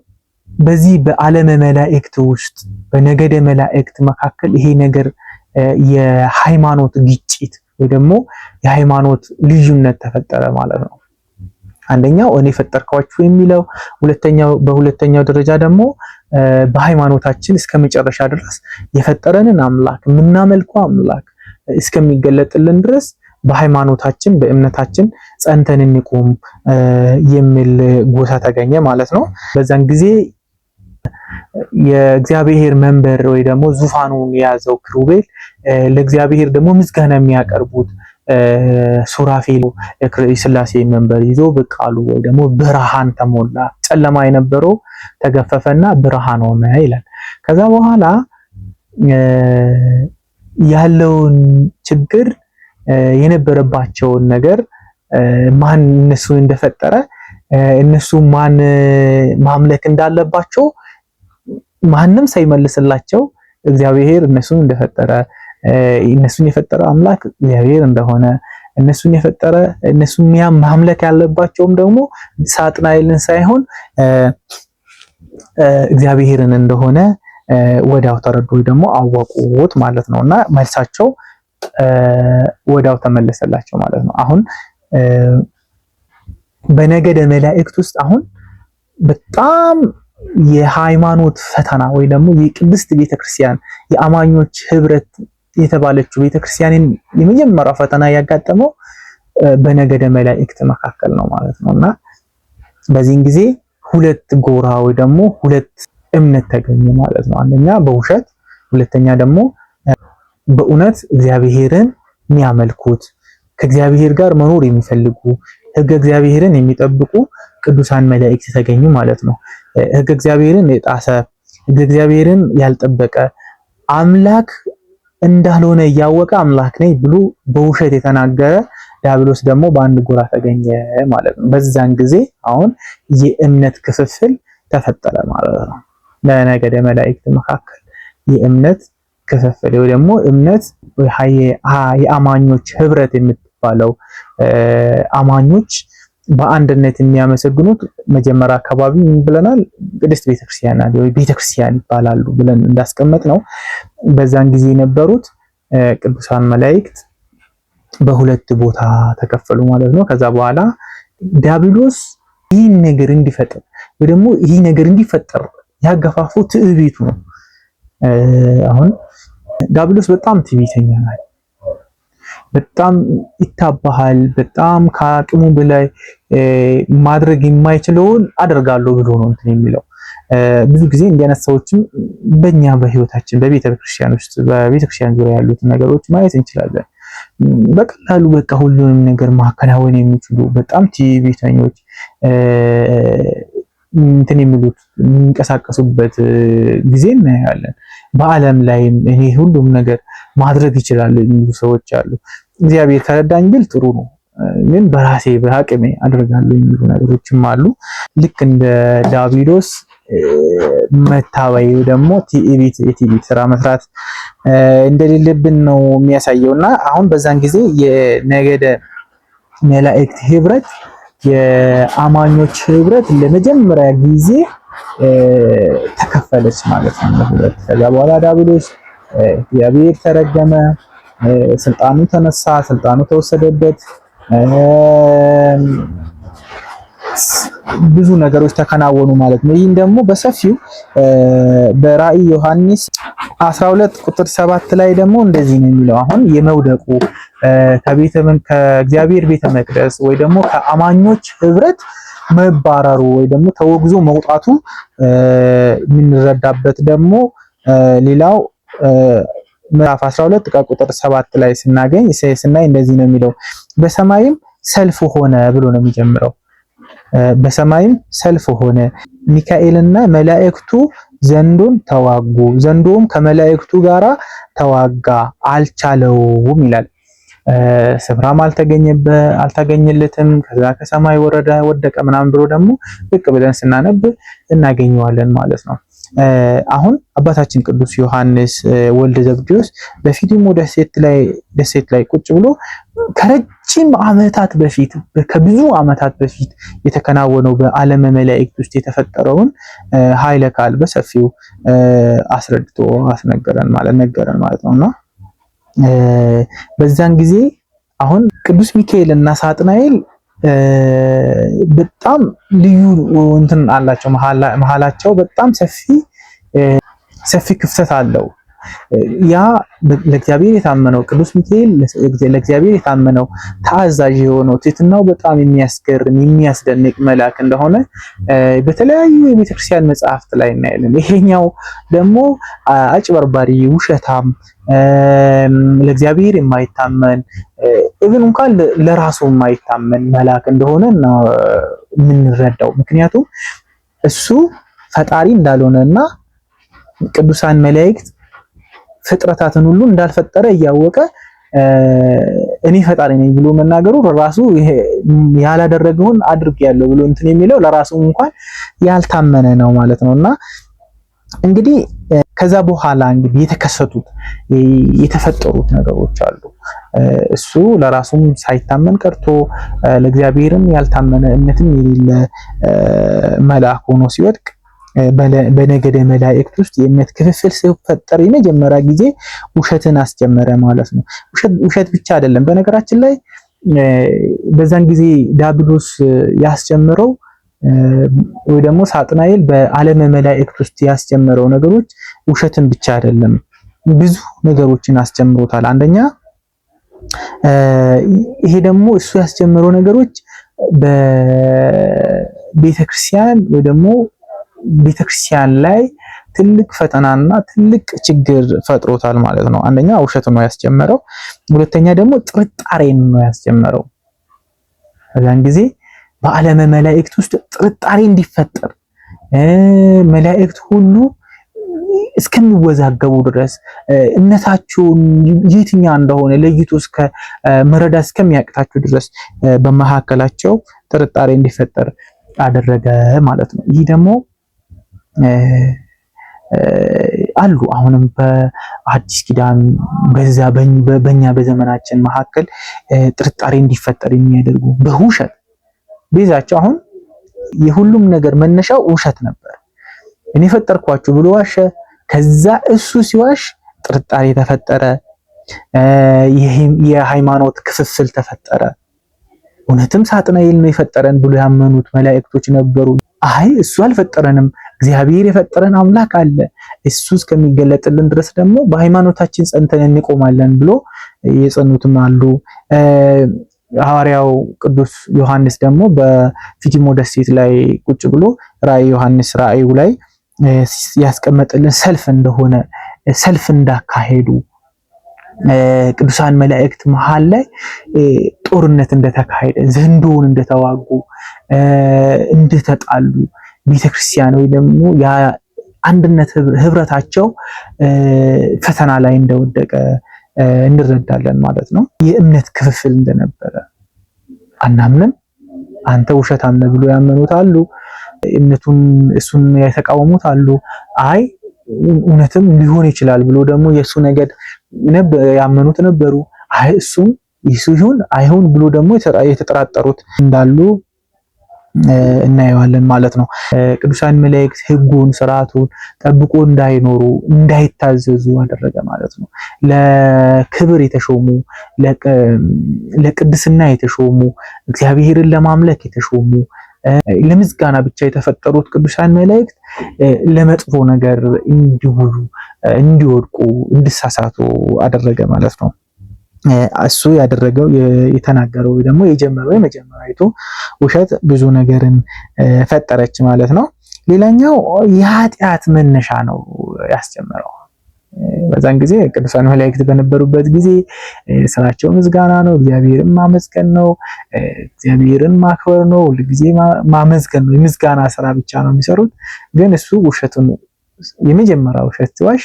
በዚህ በዓለመ መላእክት ውስጥ በነገደ መላእክት መካከል ይሄ ነገር የሃይማኖት ግጭት ወይ ደግሞ የሃይማኖት ልዩነት ተፈጠረ ማለት ነው። አንደኛው እኔ ፈጠርኳችሁ የሚለው፣ ሁለተኛው በሁለተኛው ደረጃ ደግሞ በሃይማኖታችን እስከ መጨረሻ ድረስ የፈጠረንን አምላክ፣ የምናመልከው አምላክ እስከሚገለጥልን ድረስ በሃይማኖታችን በእምነታችን ጸንተን እንቁም የሚል ጎሳ ተገኘ ማለት ነው። በዛን ጊዜ የእግዚአብሔር መንበር ወይ ደግሞ ዙፋኑን የያዘው ክሩቤል፣ ለእግዚአብሔር ደግሞ ምስጋና የሚያቀርቡት ሱራፌል የስላሴ መንበር ይዞ ብቅ አሉ፣ ወይ ደግሞ ብርሃን ተሞላ። ጨለማ የነበረው ተገፈፈና ብርሃን ሆነ ይላል። ከዛ በኋላ ያለውን ችግር፣ የነበረባቸውን ነገር፣ ማን እነሱን እንደፈጠረ፣ እነሱ ማን ማምለክ እንዳለባቸው ማንም ሳይመልስላቸው እግዚአብሔር እነሱን እንደፈጠረ፣ እነሱን የፈጠረ አምላክ እግዚአብሔር እንደሆነ፣ እነሱን የፈጠረ፣ እነሱን ማምለክ ያለባቸውም ደግሞ ሳጥናኤልን ሳይሆን እግዚአብሔርን እንደሆነ ወዲያው ተረዱ ወይ ደግሞ አወቁት ማለት ነው። እና መልሳቸው ወዲያው ተመለሰላቸው ማለት ነው። አሁን በነገደ መላእክት ውስጥ አሁን በጣም የሃይማኖት ፈተና ወይ ደግሞ የቅድስት ቤተክርስቲያን የአማኞች ህብረት የተባለችው ቤተክርስቲያንን የመጀመሪያው ፈተና ያጋጠመው በነገደ መላእክት መካከል ነው ማለት ነው። እና በዚህን ጊዜ ሁለት ጎራ ወይ ደግሞ ሁለት እምነት ተገኘ ማለት ነው። አንደኛ በውሸት፣ ሁለተኛ ደግሞ በእውነት እግዚአብሔርን የሚያመልኩት፣ ከእግዚአብሔር ጋር መኖር የሚፈልጉ፣ ሕገ እግዚአብሔርን የሚጠብቁ ቅዱሳን መላእክት ተገኙ ማለት ነው። ሕገ እግዚአብሔርን የጣሰ፣ ሕገ እግዚአብሔርን ያልጠበቀ፣ አምላክ እንዳልሆነ እያወቀ አምላክ ነኝ ብሎ በውሸት የተናገረ ዲያብሎስ ደግሞ በአንድ ጎራ ተገኘ ማለት ነው። በዛን ጊዜ አሁን የእምነት ክፍፍል ተፈጠረ ማለት ነው። በነገደ መላእክት መካከል የእምነት ክፍፍል ወይ ደግሞ እምነት የአማኞች ህብረት የምትባለው፣ አማኞች በአንድነት የሚያመሰግኑት፣ መጀመሪያ አካባቢ ምን ብለናል? ቅድስት ቤተክርስቲያን ወይ ቤተክርስቲያን ይባላሉ ብለን እንዳስቀመጥ ነው። በዛን ጊዜ የነበሩት ቅዱሳን መላእክት በሁለት ቦታ ተከፈሉ ማለት ነው። ከዛ በኋላ ዲያብሎስ ይህን ነገር እንዲፈጥር ወይ ደግሞ ይህ ነገር እንዲፈጠር ያገፋፉ ትዕቢቱ ነው። አሁን ዲያብሎስ በጣም ትዕቢተኛ ነው። በጣም ይታባሃል። በጣም ከአቅሙ በላይ ማድረግ የማይችለውን አደርጋለሁ ብሎ ነው እንትን የሚለው። ብዙ ጊዜ እንዲህ አይነት ሰዎችም በእኛ በህይወታችን በቤተ ክርስቲያን ውስጥ በቤተ ክርስቲያን ዙሪያ ያሉትን ነገሮች ማየት እንችላለን። በቀላሉ በቃ ሁሉንም ነገር ማከናወን የሚችሉ በጣም ትዕቢተኞች እንትን የሚሉት የሚንቀሳቀሱበት ጊዜ እናያለን። በዓለም ላይም እኔ ሁሉም ነገር ማድረግ ይችላል የሚሉ ሰዎች አሉ። እግዚአብሔር ከረዳኝ ብል ጥሩ ነው፣ ግን በራሴ በአቅሜ አደርጋለሁ የሚሉ ነገሮችም አሉ። ልክ እንደ ዳቢሎስ መታበይ ደግሞ ትዕቢት የትዕቢት ስራ መስራት እንደሌለብን ነው የሚያሳየውና አሁን በዛን ጊዜ የነገደ መላእክት ህብረት፣ የአማኞች ህብረት ለመጀመሪያ ጊዜ ተከፈለች ማለት ነው። ለሁለት። ከዛ በኋላ ዲያብሎስ እግዚአብሔር ተረገመ፣ ስልጣኑ ተነሳ፣ ስልጣኑ ተወሰደበት፣ ብዙ ነገሮች ተከናወኑ ማለት ነው። ይህን ደግሞ በሰፊው በራእይ ዮሐንስ 12 ቁጥር 7 ላይ ደግሞ እንደዚህ ነው የሚለው። አሁን የመውደቁ ከቤተ ከእግዚአብሔር ቤተ መቅደስ ወይ ደግሞ ከአማኞች ህብረት መባረሩ ወይ ደግሞ ተወግዞ መውጣቱ የምንረዳበት ደግሞ ሌላው ምዕራፍ 12 ከቁጥር 7 ላይ ስናገኝ ስናይ እንደዚህ ነው የሚለው። በሰማይም ሰልፍ ሆነ ብሎ ነው የሚጀምረው። በሰማይም ሰልፍ ሆነ፣ ሚካኤልና መላእክቱ ዘንዶን ተዋጉ፣ ዘንዶም ከመላእክቱ ጋራ ተዋጋ አልቻለውም ይላል። ስፍራም አልተገኘለትም። ከዛ ከሰማይ ወረደ ወደቀ ምናምን ብሎ ደግሞ ብቅ ብለን ስናነብ እናገኘዋለን ማለት ነው። አሁን አባታችን ቅዱስ ዮሐንስ ወልደ ዘብዴዎስ በፊትሙ ደሴት ላይ ቁጭ ብሎ ከረጅም ዓመታት በፊት፣ ከብዙ ዓመታት በፊት የተከናወነው በዓለመ መላእክት ውስጥ የተፈጠረውን ኃይለ ቃል በሰፊው አስረድቶ አስነገረን ማለት ነገረን ማለት ነውና በዛን ጊዜ አሁን ቅዱስ ሚካኤል እና ሳጥናኤል በጣም ልዩ እንትን አላቸው። መሀላቸው በጣም ሰፊ ሰፊ ክፍተት አለው። ያ ለእግዚአብሔር የታመነው ቅዱስ ሚካኤል፣ ለእግዚአብሔር የታመነው፣ ታዛዥ የሆነው፣ ትህትናው በጣም የሚያስገርም የሚያስደንቅ መልአክ እንደሆነ በተለያዩ የቤተክርስቲያን መጽሐፍት ላይ እናያለን። ይሄኛው ደግሞ አጭበርባሪ፣ ውሸታም፣ ለእግዚአብሔር የማይታመን፣ even እንኳን ለራሱ የማይታመን መልአክ እንደሆነ ነው የምንረዳው። ምክንያቱም እሱ ፈጣሪ እንዳልሆነና ቅዱሳን መላእክት ፍጥረታትን ሁሉ እንዳልፈጠረ እያወቀ እኔ ፈጣሪ ነኝ ብሎ መናገሩ ራሱ ይሄ ያላደረገውን አድርጌያለሁ ብሎ እንትን የሚለው ለራሱ እንኳን ያልታመነ ነው ማለት ነውና እንግዲህ ከዛ በኋላ እንግዲህ የተከሰቱት የተፈጠሩት ነገሮች አሉ። እሱ ለራሱም ሳይታመን ቀርቶ ለእግዚአብሔርም ያልታመነ፣ እምነትም የሌለ መልአክ ሆኖ ሲወድቅ በነገደ መላእክት ውስጥ የእምነት ክፍፍል ሲፈጠር የመጀመሪያ ጊዜ ውሸትን አስጀመረ ማለት ነው። ውሸት ብቻ አይደለም። በነገራችን ላይ በዛን ጊዜ ዲያብሎስ ያስጀመረው ወይ ደግሞ ሳጥናኤል በዓለመ መላእክት ውስጥ ያስጀመረው ነገሮች ውሸትን ብቻ አይደለም፣ ብዙ ነገሮችን አስጀምሮታል። አንደኛ ይሄ ደግሞ እሱ ያስጀመረው ነገሮች በቤተክርስቲያን ወይ ደግሞ ቤተክርስቲያን ላይ ትልቅ ፈተናና ትልቅ ችግር ፈጥሮታል ማለት ነው። አንደኛ ውሸት ነው ያስጀመረው፣ ሁለተኛ ደግሞ ጥርጣሬን ነው ያስጀመረው። በዛን ጊዜ በዓለመ መላእክት ውስጥ ጥርጣሬ እንዲፈጠር መላእክት ሁሉ እስከሚወዛገቡ ድረስ እምነታቸውን የትኛ እንደሆነ ለይቶ እስከ መረዳት እስከሚያቅታቸው ድረስ በመካከላቸው ጥርጣሬ እንዲፈጠር አደረገ ማለት ነው። ይህ ደግሞ አሉ አሁንም በአዲስ ኪዳን በዛ በኛ በዘመናችን መካከል ጥርጣሬ እንዲፈጠር የሚያደርጉ በውሸት ቤዛቸው አሁን የሁሉም ነገር መነሻው ውሸት ነበር። እኔ ፈጠርኳችሁ ብሎ ዋሸ። ከዛ እሱ ሲዋሽ ጥርጣሬ ተፈጠረ። የሃይማኖት ክፍፍል ተፈጠረ። እውነትም ሳጥናኤል ነው የፈጠረን ብሎ ያመኑት መላእክቶች ነበሩ። አይ እሱ አልፈጠረንም፣ እግዚአብሔር የፈጠረን አምላክ አለ፣ እሱ እስከሚገለጥልን ድረስ ደግሞ በሃይማኖታችን ጸንተን እንቆማለን ብሎ የጸኑትም አሉ። ሐዋርያው ቅዱስ ዮሐንስ ደግሞ በፊቲሞ ደሴት ላይ ቁጭ ብሎ ራእይ ዮሐንስ ራእዩ ላይ ያስቀመጠልን ሰልፍ እንደሆነ ሰልፍ እንዳካሄዱ ቅዱሳን መላእክት መሃል ላይ ጦርነት እንደተካሄደ ዘንዶውን እንደተዋጉ እንደተጣሉ ቤተክርስቲያን ወይ ደግሞ አንድነት ህብረታቸው ፈተና ላይ እንደወደቀ እንረዳለን ማለት ነው። የእምነት ክፍፍል እንደነበረ አናምንም፣ አንተ ውሸታም ነህ ብሎ ያመኑት አሉ። እምነቱን እሱን የተቃወሙት አሉ። አይ እውነትም ሊሆን ይችላል ብሎ ደግሞ የእሱ ነገድ ያመኑት ነበሩ። አይ እሱም ይሱ ይሁን አይሁን ብሎ ደግሞ የተጠራጠሩት እንዳሉ እናየዋለን ማለት ነው። ቅዱሳን መላእክት ሕጉን ስርዓቱን ጠብቆ እንዳይኖሩ እንዳይታዘዙ አደረገ ማለት ነው። ለክብር የተሾሙ ለቅድስና የተሾሙ እግዚአብሔርን ለማምለክ የተሾሙ ለምስጋና ብቻ የተፈጠሩት ቅዱሳን መላእክት ለመጥፎ ነገር እንዲውሉ፣ እንዲወድቁ፣ እንዲሳሳቱ አደረገ ማለት ነው። እሱ ያደረገው የተናገረው ደግሞ የጀመረው የመጀመሪያዊቱ ውሸት ብዙ ነገርን ፈጠረች ማለት ነው። ሌላኛው የኃጢአት መነሻ ነው ያስጀመረው። በዛን ጊዜ ቅዱሳን መላእክት በነበሩበት ጊዜ ስራቸው ምስጋና ነው፣ እግዚአብሔርን ማመስገን ነው፣ እግዚአብሔርን ማክበር ነው፣ ሁልጊዜ ማመስገን ነው። የምስጋና ስራ ብቻ ነው የሚሰሩት። ግን እሱ ውሸቱን የመጀመሪያ ውሸት ሲዋሽ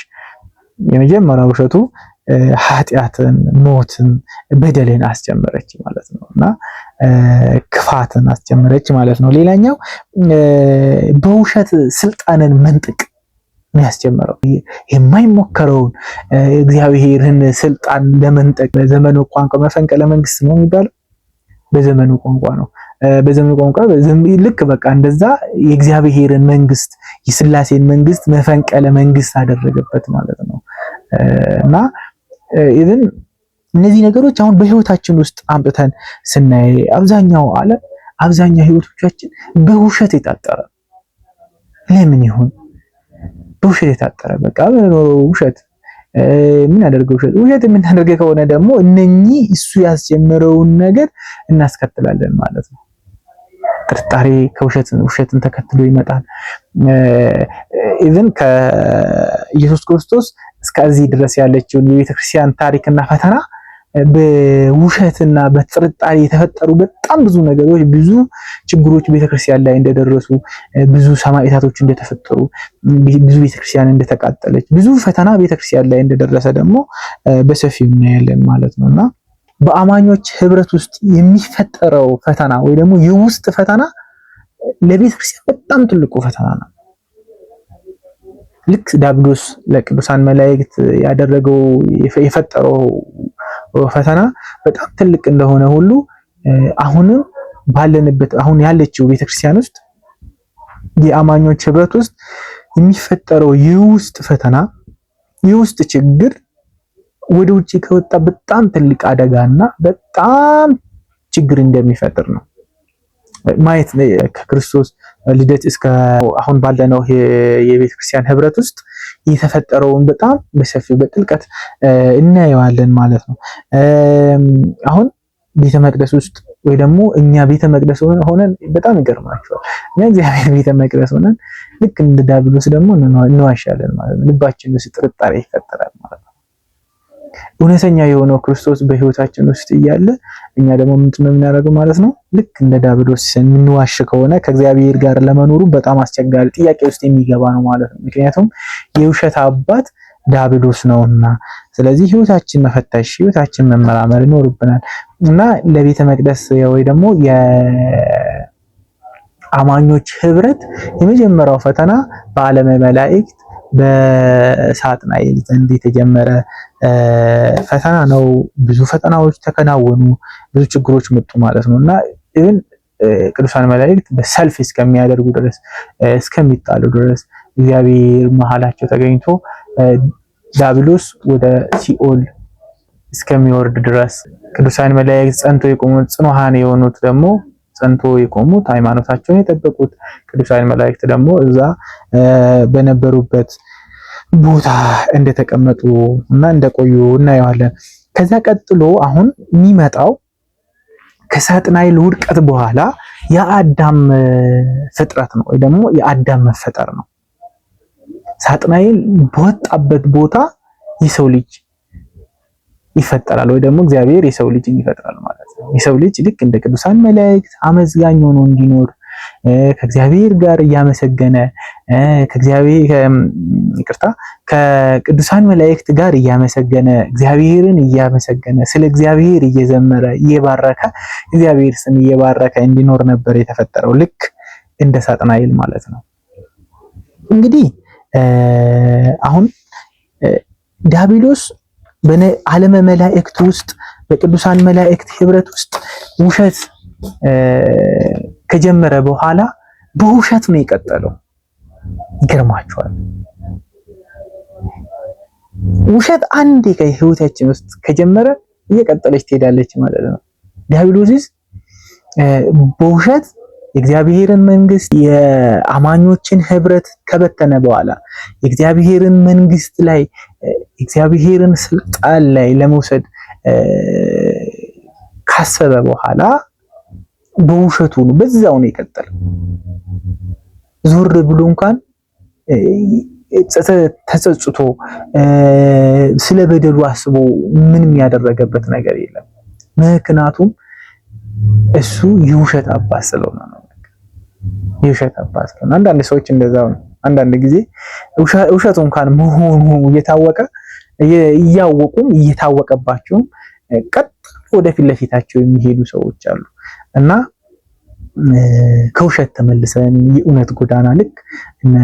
የመጀመሪያ ውሸቱ ኃጢአትን፣ ሞትን፣ በደልን አስጀመረች ማለት ነው እና ክፋትን አስጀመረች ማለት ነው። ሌላኛው በውሸት ስልጣንን መንጥቅ ያስጀመረው የማይሞከረውን እግዚአብሔርን ስልጣን ለመንጠቅ በዘመኑ ቋንቋ መፈንቅለ መንግስት ነው የሚባለው። በዘመኑ ቋንቋ ነው። በዘመኑ ቋንቋ ልክ በቃ እንደዛ የእግዚአብሔርን መንግስት የስላሴን መንግስት መፈንቅለ መንግስት አደረገበት ማለት ነው እና even እነዚህ ነገሮች አሁን በህይወታችን ውስጥ አምጥተን ስናይ አብዛኛው ዓለም አብዛኛው ህይወቶቻችን በውሸት የታጠረ ለምን ይሁን? በውሸት የታጠረ በቃ ውሸት የምናደርገው ውሸት ውሸት የምናደርገው ከሆነ ደግሞ እነኚህ እሱ ያስጀመረውን ነገር እናስከትላለን ማለት ነው። ጥርጣሬ ከውሸት ውሸትን ተከትሎ ይመጣል። even ከኢየሱስ ክርስቶስ እስከዚህ ድረስ ያለችውን የቤተክርስቲያን ታሪክና ፈተና በውሸትና በጥርጣሬ የተፈጠሩ በጣም ብዙ ነገሮች ብዙ ችግሮች ቤተክርስቲያን ላይ እንደደረሱ፣ ብዙ ሰማዕታቶች እንደተፈጠሩ፣ ብዙ ቤተክርስቲያን እንደተቃጠለች፣ ብዙ ፈተና ቤተክርስቲያን ላይ እንደደረሰ ደግሞ በሰፊው እናያለን ማለት ነውና በአማኞች ህብረት ውስጥ የሚፈጠረው ፈተና ወይ ደግሞ የውስጥ ፈተና ለቤተክርስቲያን በጣም ትልቁ ፈተና ነው። ልክ ዲያብሎስ ለቅዱሳን መላእክት ያደረገው የፈጠረው ፈተና በጣም ትልቅ እንደሆነ ሁሉ አሁንም ባለንበት አሁን ያለችው ቤተክርስቲያን ውስጥ የአማኞች ህብረት ውስጥ የሚፈጠረው የውስጥ ፈተና የውስጥ ችግር ወደ ውጭ ከወጣ በጣም ትልቅ አደጋና በጣም ችግር እንደሚፈጥር ነው ማየት። ከክርስቶስ ልደት እስከ አሁን ባለነው የቤተክርስቲያን ህብረት ውስጥ የተፈጠረውን በጣም በሰፊው በጥልቀት እናየዋለን ማለት ነው። አሁን ቤተ መቅደስ ውስጥ ወይ ደግሞ እኛ ቤተ መቅደስ ሆነን በጣም ይገርማቸዋል። እኛ እግዚአብሔር ቤተ መቅደስ ሆነን ልክ እንደ ዲያብሎስ ደግሞ እንዋሻለን ማለት ነው። ልባችን ውስጥ ጥርጣሬ ይፈጠራል ማለት ነው። እውነተኛ የሆነው ክርስቶስ በሕይወታችን ውስጥ እያለ እኛ ደግሞ ምንድነው የምናደርገው ማለት ነው? ልክ እንደ ዲያብሎስ የምንዋሽ ከሆነ ከእግዚአብሔር ጋር ለመኖሩ በጣም አስቸጋሪ ጥያቄ ውስጥ የሚገባ ነው ማለት ነው። ምክንያቱም የውሸት አባት ዲያብሎስ ነውና። ስለዚህ ሕይወታችን መፈተሽ፣ ሕይወታችን መመራመር ይኖርብናል እና ለቤተ መቅደስ ወይ ደግሞ የአማኞች ህብረት የመጀመሪያው ፈተና በዓለመ መላእክት በሳጥናኤል ዘንድ የተጀመረ ፈተና ነው። ብዙ ፈተናዎች ተከናወኑ፣ ብዙ ችግሮች መጡ ማለት ነው እና even ቅዱሳን መላእክት በሰልፍ እስከሚያደርጉ ድረስ፣ እስከሚጣሉ ድረስ፣ እግዚአብሔር መሀላቸው ተገኝቶ ዲያብሎስ ወደ ሲኦል እስከሚወርድ ድረስ፣ ቅዱሳን መላእክት ጸንቶ የቆሙት፣ ጽኑሃን የሆኑት ደግሞ ጸንቶ የቆሙት፣ ሃይማኖታቸውን የጠበቁት ቅዱሳን መላእክት ደግሞ እዛ በነበሩበት ቦታ እንደተቀመጡ እና እንደቆዩ እናየዋለን። ከዛ ቀጥሎ አሁን የሚመጣው ከሳጥናኤል ውድቀት በኋላ የአዳም ፍጥረት ነው ወይ ደግሞ የአዳም መፈጠር ነው። ሳጥናኤል በወጣበት ቦታ የሰው ልጅ ይፈጠራል ወይ ደግሞ እግዚአብሔር የሰው ልጅን ይፈጥራል ማለት ነው። የሰው ልጅ ልክ እንደ ቅዱሳን መላእክት አመዝጋኝ ሆኖ እንዲኖር፣ ከእግዚአብሔር ጋር እያመሰገነ፣ ከእግዚአብሔር ይቅርታ፣ ከቅዱሳን መላእክት ጋር እያመሰገነ፣ እግዚአብሔርን እያመሰገነ፣ ስለ እግዚአብሔር እየዘመረ፣ እየባረከ፣ እግዚአብሔር ስም እየባረከ እንዲኖር ነበር የተፈጠረው፣ ልክ እንደ ሳጥናኤል ማለት ነው። እንግዲህ አሁን ዲያብሎስ በዓለመ መላእክት ውስጥ፣ በቅዱሳን መላእክት ህብረት ውስጥ ውሸት ከጀመረ በኋላ በውሸት ነው የቀጠለው። ይገርማችኋል። ውሸት አንዴ ከህይወታችን ውስጥ ከጀመረ እየቀጠለች ትሄዳለች ማለት ነው። ዲያብሎስ በውሸት የእግዚአብሔርን መንግስት፣ የአማኞችን ህብረት ከበተነ በኋላ፣ የእግዚአብሔርን መንግስት ላይ፣ የእግዚአብሔርን ስልጣን ላይ ለመውሰድ ካሰበ በኋላ በውሸቱ ነው በዛው ነው የቀጠለው። ዞር ብሎ እንኳን ተጸጽቶ፣ ስለ በደሉ አስቦ ምንም ያደረገበት ነገር የለም። ምክንያቱም እሱ የውሸት አባት ስለሆነ ነው። የውሸት አባት ስለሆነ አንዳንድ ሰዎች እንደዛው ነው። አንዳንድ ጊዜ ውሸቱ እንኳን መሆኑ እየታወቀ፣ እያወቁም እየታወቀባቸውም ቀጥ ወደፊት ለፊታቸው የሚሄዱ ሰዎች አሉ። እና ከውሸት ተመልሰን የእውነት ጎዳና ልክ እነ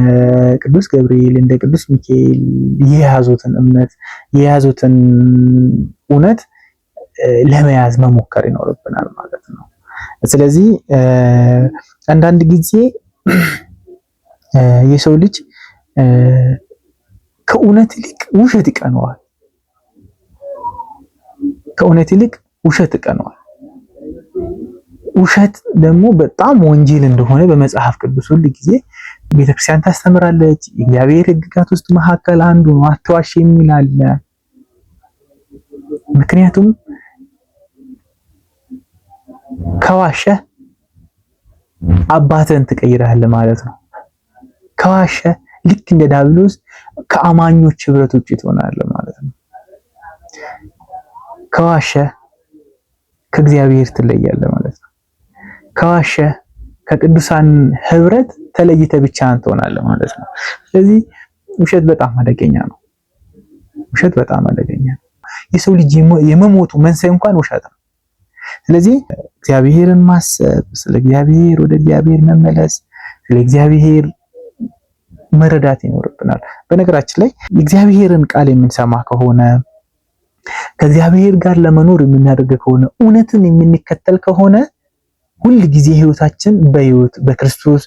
ቅዱስ ገብርኤል፣ እንደ ቅዱስ ሚካኤል የያዙትን እምነት፣ የያዙትን እውነት ለመያዝ መሞከር ይኖርብናል ማለት ነው። ስለዚህ አንዳንድ ጊዜ የሰው ልጅ ከእውነት ይልቅ ውሸት ይቀነዋል። ከእውነት ይልቅ ውሸት ይቀነዋል። ውሸት ደግሞ በጣም ወንጀል እንደሆነ በመጽሐፍ ቅዱስ ሁል ጊዜ ቤተክርስቲያን ታስተምራለች። የእግዚአብሔር ሕግጋት ውስጥ መካከል አንዱ ነው፣ አትዋሽ የሚል አለ። ምክንያቱም ከዋሸ አባትህን ትቀይራለህ ማለት ነው። ከዋሸ ልክ እንደ ዲያብሎስ ከአማኞች ህብረት ውጭ ትሆናለህ ማለት ነው። ከዋሸ ከእግዚአብሔር ትለያለህ ማለት ነው። ከዋሸ ከቅዱሳን ህብረት ተለይተህ ብቻህን ትሆናለህ ማለት ነው። ስለዚህ ውሸት በጣም አደገኛ ነው። ውሸት በጣም አደገኛ ነው። የሰው ልጅ የመሞቱ መንስኤ እንኳን ውሸት ነው። ስለዚህ እግዚአብሔርን ማሰብ፣ ስለ እግዚአብሔር፣ ወደ እግዚአብሔር መመለስ፣ ስለ እግዚአብሔር መረዳት ይኖርብናል። በነገራችን ላይ የእግዚአብሔርን ቃል የምንሰማ ከሆነ፣ ከእግዚአብሔር ጋር ለመኖር የምናደርግ ከሆነ፣ እውነትን የምንከተል ከሆነ ሁል ጊዜ ህይወታችን በህይወት በክርስቶስ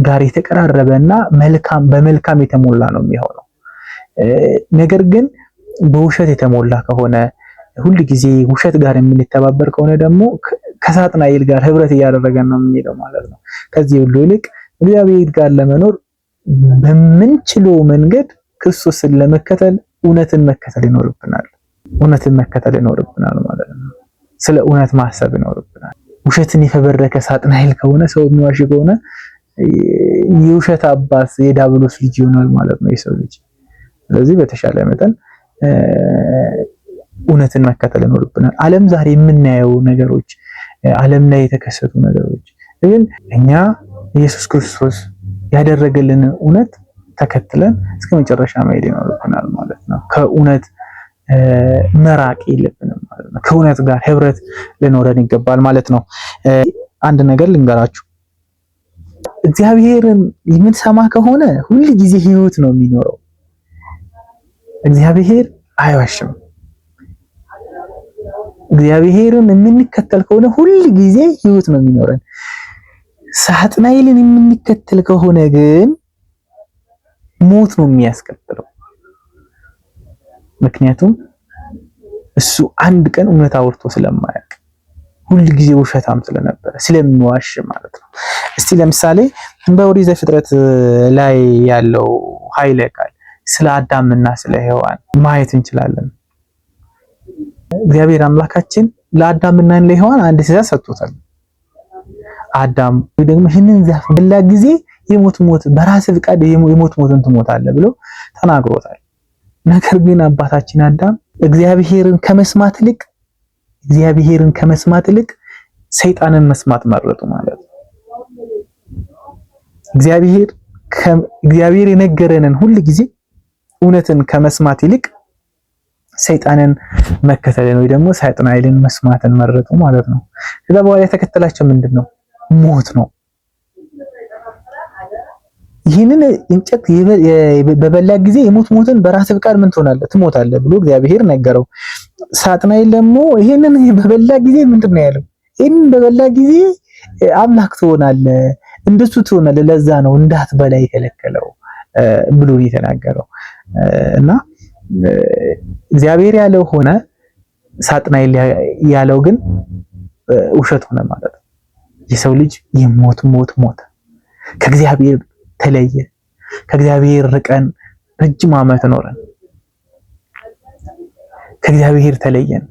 ጋር የተቀራረበ እና መልካም በመልካም የተሞላ ነው የሚሆነው። ነገር ግን በውሸት የተሞላ ከሆነ፣ ሁል ጊዜ ውሸት ጋር የምንተባበር ከሆነ ደግሞ ከሳጥናኤል ጋር ህብረት እያደረገን ነው የምንሄደው ማለት ነው። ከዚህ ሁሉ ይልቅ እግዚአብሔር ጋር ለመኖር በምንችለው መንገድ ክርስቶስን ለመከተል እውነትን መከተል ይኖርብናል። እውነትን መከተል ይኖርብናል ማለት ነው። ስለ እውነት ማሰብ ይኖርብናል። ውሸትን የፈበረከ ሳጥናኤል ከሆነ፣ ሰው የሚዋሽ ከሆነ የውሸት አባት የዲያብሎስ ልጅ ይሆናል ማለት ነው የሰው ልጅ። ስለዚህ በተሻለ መጠን እውነትን መከተል ይኖርብናል። ዓለም ዛሬ የምናየው ነገሮች፣ ዓለም ላይ የተከሰቱ ነገሮች ግን እኛ ኢየሱስ ክርስቶስ ያደረገልንን እውነት ተከትለን እስከ መጨረሻ መሄድ ይኖርብናል ማለት ነው። ከእውነት መራቅ የለብንም ማለት ነው። ከእውነት ጋር ህብረት ሊኖረን ይገባል ማለት ነው። አንድ ነገር ልንገራችሁ። እግዚአብሔርን የምንሰማ ከሆነ ሁል ጊዜ ህይወት ነው የሚኖረው። እግዚአብሔር አይዋሽም። እግዚአብሔርን የምንከተል ከሆነ ሁል ጊዜ ህይወት ነው የሚኖረን። ሳጥናኤልን የምንከተል ከሆነ ግን ሞት ነው የሚያስከትለው። ምክንያቱም እሱ አንድ ቀን እውነት አውርቶ ስለማያውቅ ሁል ጊዜ ውሸታም ስለነበረ ስለሚዋሽ ማለት ነው። እስቲ ለምሳሌ በኦሪት ዘፍጥረት ላይ ያለው ኃይለ ቃል ስለ አዳምና ስለ ሔዋን ማየት እንችላለን። እግዚአብሔር አምላካችን ለአዳምና ለሔዋን አንድ ትእዛዝ ሰጥቶታል። አዳም ደግሞ ይህንን ዛፍ በላ ጊዜ የሞት ሞት በራስህ ፍቃድ የሞት ሞትን ትሞታለህ ብሎ ተናግሮታል። ነገር ግን አባታችን አዳም እግዚአብሔርን ከመስማት ይልቅ እግዚአብሔርን ከመስማት ይልቅ ሰይጣንን መስማት መረጡ ማለት ነው። እግዚአብሔር እግዚአብሔር የነገረንን ሁል ጊዜ እውነትን ከመስማት ይልቅ ሰይጣንን መከተልን ወይ ደግሞ ሳጥናኤልን መስማትን መረጡ ማለት ነው። ከዛ በኋላ የተከተላቸው ምንድን ነው? ሞት ነው። ይህንን እንጨት በበላ ጊዜ የሞት ሞትን በራስህ ፍቃድ ምን ትሆናለህ? ትሞታለህ ብሎ እግዚአብሔር ነገረው። ሳጥናኤል ደግሞ ይህንን በበላ ጊዜ ምንድን ነው ያለው? ይህንን በበላ ጊዜ አምላክ ትሆናለህ፣ እንደሱ ትሆናለህ፣ ለዛ ነው እንዳትበላ የከለከለው ብሎ የተናገረው እና እግዚአብሔር ያለው ሆነ፣ ሳጥናኤል ያለው ግን ውሸት ሆነ ማለት ነው። የሰው ልጅ የሞት ሞት ሞተ፣ ከእግዚአብሔር ተለየ። ከእግዚአብሔር ርቀን ረጅም ዓመት ኖረን ከእግዚአብሔር ተለየን።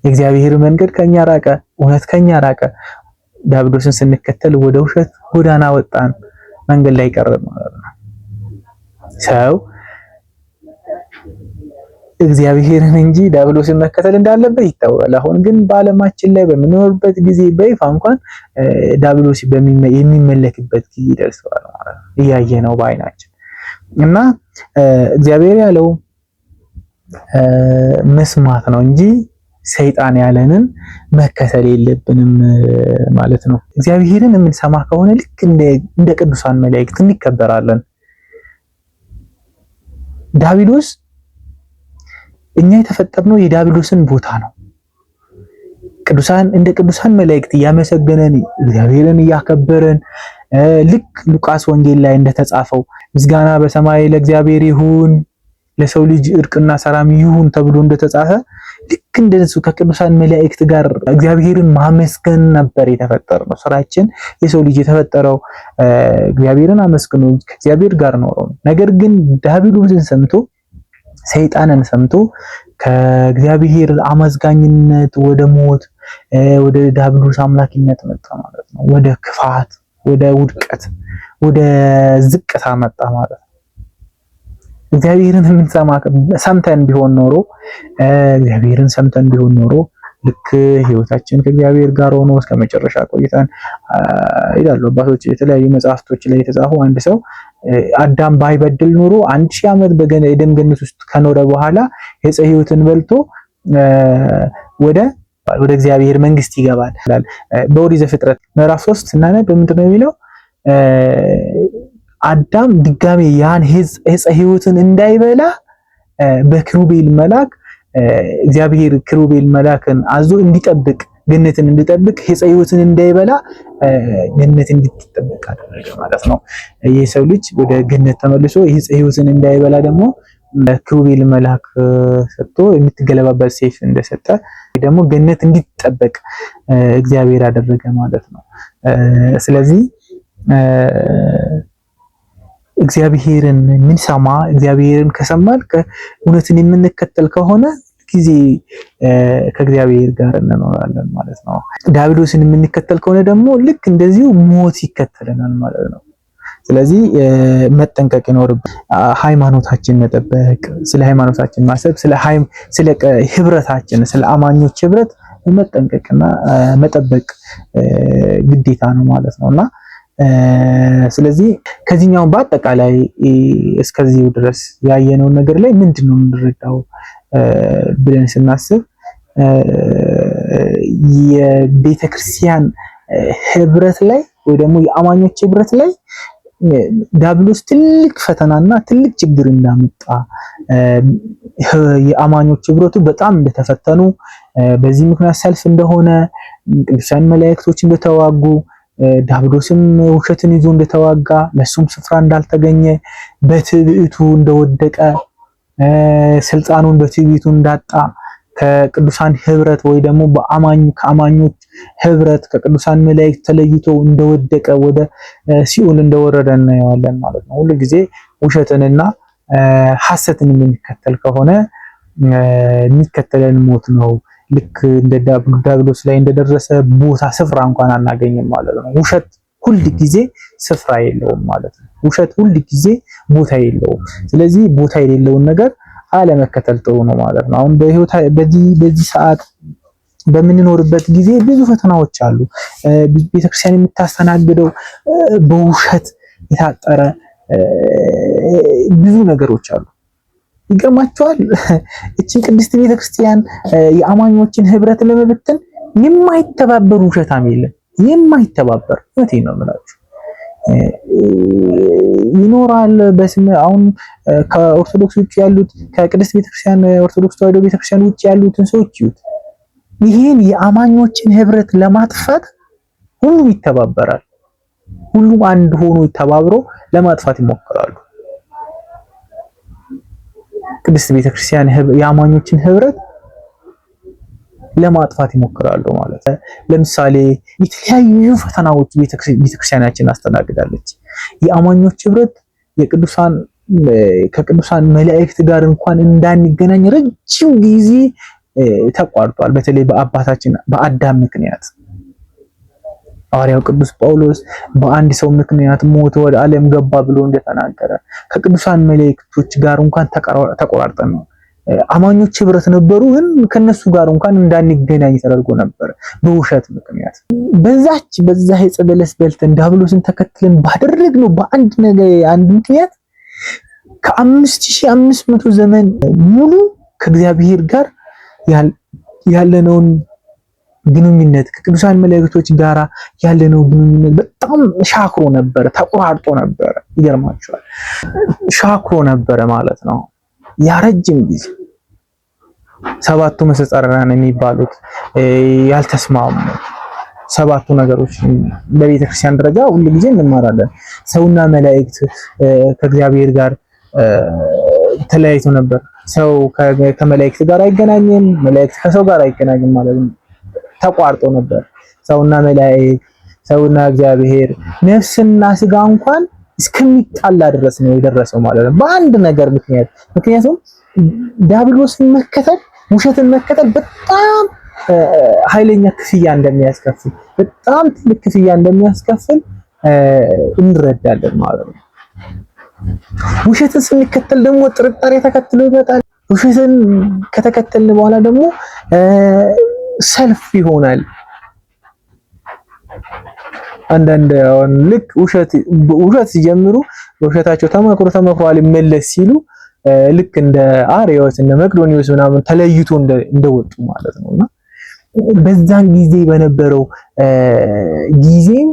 የእግዚአብሔር መንገድ ከኛ ራቀ፣ እውነት ከኛ ራቀ። ዲያብሎስን ስንከተል ወደ ውሸት ጎዳና ወጣን፣ መንገድ ላይ ቀረን ማለት ነው። ሰው እግዚአብሔርን እንጂ ዲያብሎስን መከተል እንዳለበት ይታወቃል። አሁን ግን በዓለማችን ላይ በምንኖርበት ጊዜ በይፋ እንኳን ዲያብሎስ የሚመለክበት ጊዜ ደርሰዋል ማለት ነው። እያየ ነው በአይናችን እና እግዚአብሔር ያለው መስማት ነው እንጂ ሰይጣን ያለንን መከተል የለብንም ማለት ነው። እግዚአብሔርን የምንሰማ ከሆነ ልክ እንደ ቅዱሳን መላእክት እንከበራለን። ዲያብሎስ እኛ የተፈጠርነው የዲያብሎስን ቦታ ነው። ቅዱሳን እንደ ቅዱሳን መላእክት እያመሰገነን እግዚአብሔርን እያከበረን ልክ ሉቃስ ወንጌል ላይ እንደተጻፈው ምስጋና በሰማይ ለእግዚአብሔር ይሁን ለሰው ልጅ እርቅና ሰላም ይሁን ተብሎ እንደተጻፈ ልክ እንደሱ ከቅዱሳን መላእክት ጋር እግዚአብሔርን ማመስገን ነበር የተፈጠረው። ስራችን የሰው ልጅ የተፈጠረው እግዚአብሔርን አመስግኖ ከእግዚአብሔር ጋር ኖሮ ነው። ነገር ግን ዲያብሎስን ሰምቶ ሰይጣንን ሰምቶ ከእግዚአብሔር አመስጋኝነት ወደ ሞት ወደ ዲያብሎስ አምላኪነት መጣ ማለት ነው። ወደ ክፋት፣ ወደ ውድቀት፣ ወደ ዝቅታ መጣ ማለት ነው። እግዚአብሔርን የምንሰማ ሰምተን ቢሆን ኖሮ እግዚአብሔርን ሰምተን ቢሆን ኖሮ ልክ ህይወታችን ከእግዚአብሔር ጋር ሆኖ እስከ መጨረሻ ቆይተን ይላሉ አባቶች። የተለያዩ መጽሐፍቶች ላይ የተጻፉ አንድ ሰው አዳም ባይበድል ኖሮ 1000 ዓመት በኤደን ገነት ውስጥ ከኖረ በኋላ የዕፀ ሕይወትን በልቶ ወደ እግዚአብሔር መንግስት ይገባል። በኦሪት ዘፍጥረት ምዕራፍ 3 ስናነብ ምንድን ነው የሚለው? አዳም ድጋሜ ያን ዕፀ ሕይወትን እንዳይበላ በክሩቤል መልአክ እግዚአብሔር ክሩቤል መልአክን አዞ እንዲጠብቅ ገነትን እንዲጠብቅ ዕፀ ሕይወትን እንዳይበላ ገነት እንድትጠብቅ አደረገ ማለት ነው። የሰው ልጅ ወደ ገነት ተመልሶ ዕፀ ሕይወትን እንዳይበላ ደግሞ ክሩቤል መልአክ ሰጥቶ የምትገለባበት ሰይፍ እንደሰጠ ደግሞ ገነት እንዲጠበቅ እግዚአብሔር አደረገ ማለት ነው። ስለዚህ እግዚአብሔርን የምንሰማ እግዚአብሔርን ከሰማን እውነትን የምንከተል ከሆነ ጊዜ ከእግዚአብሔር ጋር እንኖራለን ማለት ነው። ዲያብሎስን የምንከተል ከሆነ ደግሞ ልክ እንደዚሁ ሞት ይከተለናል ማለት ነው። ስለዚህ መጠንቀቅ ይኖርብናል። ሃይማኖታችን መጠበቅ፣ ስለ ሃይማኖታችን ማሰብ፣ ስለ ህብረታችን፣ ስለ አማኞች ህብረት መጠንቀቅና መጠበቅ ግዴታ ነው ማለት ነውና ስለዚህ ከዚህኛው በአጠቃላይ እስከዚሁ ድረስ ያየነውን ነገር ላይ ምንድን ነው የምንረዳው ብለን ስናስብ የቤተክርስቲያን ህብረት ላይ ወይ ደግሞ የአማኞች ህብረት ላይ ዲያብሎስ ትልቅ ፈተናና ትልቅ ችግር እንዳመጣ፣ የአማኞች ህብረቱ በጣም እንደተፈተኑ፣ በዚህ ምክንያት ሰልፍ እንደሆነ፣ ቅዱሳን መላእክቶች እንደተዋጉ፣ ዲያብሎስም ውሸትን ይዞ እንደተዋጋ፣ ለሱም ስፍራ እንዳልተገኘ፣ በትዕቢቱ እንደወደቀ፣ ስልጣኑን በትዕቢቱ እንዳጣ፣ ከቅዱሳን ህብረት ወይ ደግሞ በአማኝ ከአማኞች ህብረት ከቅዱሳን መላእክት ተለይቶ እንደወደቀ፣ ወደ ሲኦል እንደወረደ እናየዋለን ማለት ነው። ሁሉ ጊዜ ውሸትንና ሐሰትን የምንከተል ከሆነ የሚከተለን ሞት ነው። ልክ እንደ ዲያብሎስ ላይ እንደደረሰ ቦታ ስፍራ እንኳን አናገኝም ማለት ነው። ውሸት ሁል ጊዜ ስፍራ የለውም ማለት ነው። ውሸት ሁል ጊዜ ቦታ የለውም። ስለዚህ ቦታ የሌለውን ነገር አለመከተል ጥሩ ነው ማለት ነው። አሁን በህይወት በዚህ ሰዓት በምንኖርበት ጊዜ ብዙ ፈተናዎች አሉ። ቤተክርስቲያን የምታስተናግደው በውሸት የታጠረ ብዙ ነገሮች አሉ። ይገርማቸዋል። እችን ቅድስት ቤተክርስቲያን የአማኞችን ህብረት ለመበተን የማይተባበር ውሸታም የለም። የማይተባበር፣ እውነቴን ነው የምላችሁ፣ ይኖራል። በስም አሁን ከኦርቶዶክስ ውጭ ያሉት፣ ከቅድስት ቤተክርስቲያን ኦርቶዶክስ ተዋሕዶ ቤተክርስቲያን ውጭ ያሉትን ሰዎች ይዩት። ይህን የአማኞችን ህብረት ለማጥፋት ሁሉም ይተባበራል። ሁሉም አንድ ሆኖ ተባብሮ ለማጥፋት ይሞክራሉ። ቅድስት ቤተክርስቲያን የአማኞችን ህብረት ለማጥፋት ይሞክራሉ ማለት ነው። ለምሳሌ የተለያዩ ፈተናዎች ቤተክርስቲያናችን አስተናግዳለች። የአማኞች ህብረት የቅዱሳን ከቅዱሳን መላእክት ጋር እንኳን እንዳንገናኝ ረጅም ጊዜ ተቋርጧል። በተለይ በአባታችን በአዳም ምክንያት፣ ሐዋርያው ቅዱስ ጳውሎስ በአንድ ሰው ምክንያት ሞት ወደ ዓለም ገባ ብሎ እንደተናገረ ከቅዱሳን መላእክቶች ጋር እንኳን ተቆራርጠን ነው። አማኞች ህብረት ነበሩ፣ ግን ከነሱ ጋር እንኳን እንዳንገናኝ ተደርጎ ነበር በውሸት ምክንያት። በዛ ዕፀ በለስ በልተን ዲያብሎስን ተከትለን ባደረግነው በአንድ ነገር አንድ ምክንያት ከ5500 ዘመን ሙሉ ከእግዚአብሔር ጋር ያለነውን ግንኙነት፣ ከቅዱሳን መላእክቶች ጋራ ያለነው ግንኙነት በጣም ሻክሮ ነበረ፣ ተቆራርጦ ነበረ። ይገርማችኋል፣ ሻክሮ ነበረ ማለት ነው። ያ ረጅም ጊዜ ሰባቱ መስተጻርራን የሚባሉት ያልተስማሙ ሰባቱ ነገሮች በቤተክርስቲያን ደረጃ ሁሉ ጊዜ እንማራለን። ሰውና መላእክት ከእግዚአብሔር ጋር ተለያይቶ ነበር። ሰው ከመላእክት ጋር አይገናኝም፣ መላእክት ከሰው ጋር አይገናኝም ማለት ነው። ተቋርጦ ነበር። ሰውና መላእክት፣ ሰውና እግዚአብሔር፣ ነፍስና ስጋ እንኳን እስከሚጣላ ድረስ ነው የደረሰው ማለት ነው በአንድ ነገር ምክንያት። ምክንያቱም ዲያብሎስን መከተል፣ ውሸትን መከተል በጣም ኃይለኛ ክፍያ እንደሚያስከፍል፣ በጣም ትልቅ ክፍያ እንደሚያስከፍል እንረዳለን ማለት ነው። ውሸትን ስንከተል ደግሞ ጥርጣሬ ተከትሎ ይመጣል። ውሸትን ከተከተልን በኋላ ደግሞ ሰልፍ ይሆናል። አንዳንድ አሁን ልክ ውሸት ውሸት ሲጀምሩ በውሸታቸው ተመክሮ ተመክሮ አልመለስ ሲሉ ልክ እንደ አርዮስ፣ እንደ መቅዶኒዎስ ምናምን ተለይቶ እንደወጡ ማለት ነውና በዛን ጊዜ በነበረው ጊዜም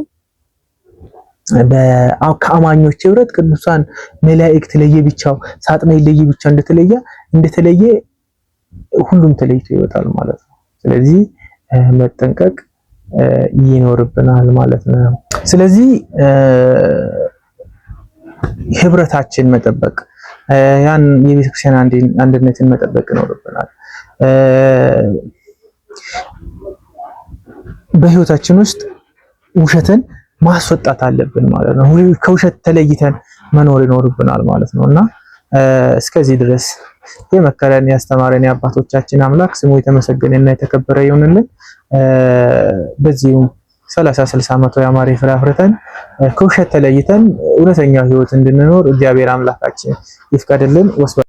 ከአማኞች ህብረት ቅዱሳን መላእክት ለየብቻው፣ ሳጥናኤል ለየብቻው እንደተለየ ሁሉም ተለይቶ ይወጣል ማለት ነው። ስለዚህ መጠንቀቅ ይኖርብናል ማለት ነው። ስለዚህ ህብረታችን መጠበቅ፣ ያን የቤተክርስቲያን አንድነትን መጠበቅ ይኖርብናል። በህይወታችን ውስጥ ውሸትን ማስወጣት አለብን ማለት ነው። ከውሸት ተለይተን መኖር ይኖርብናል ማለት ነው እና እስከዚህ ድረስ የመከረን ያስተማረን የአባቶቻችን አምላክ ስሙ የተመሰገነና የተከበረ ይሁንልን። በዚሁም 30 60 100 ያማረ ፍሬ አፍርተን ከውሸት ተለይተን እውነተኛው ህይወት እንድንኖር እግዚአብሔር አምላካችን ይፍቀድልን። ወስብሐት።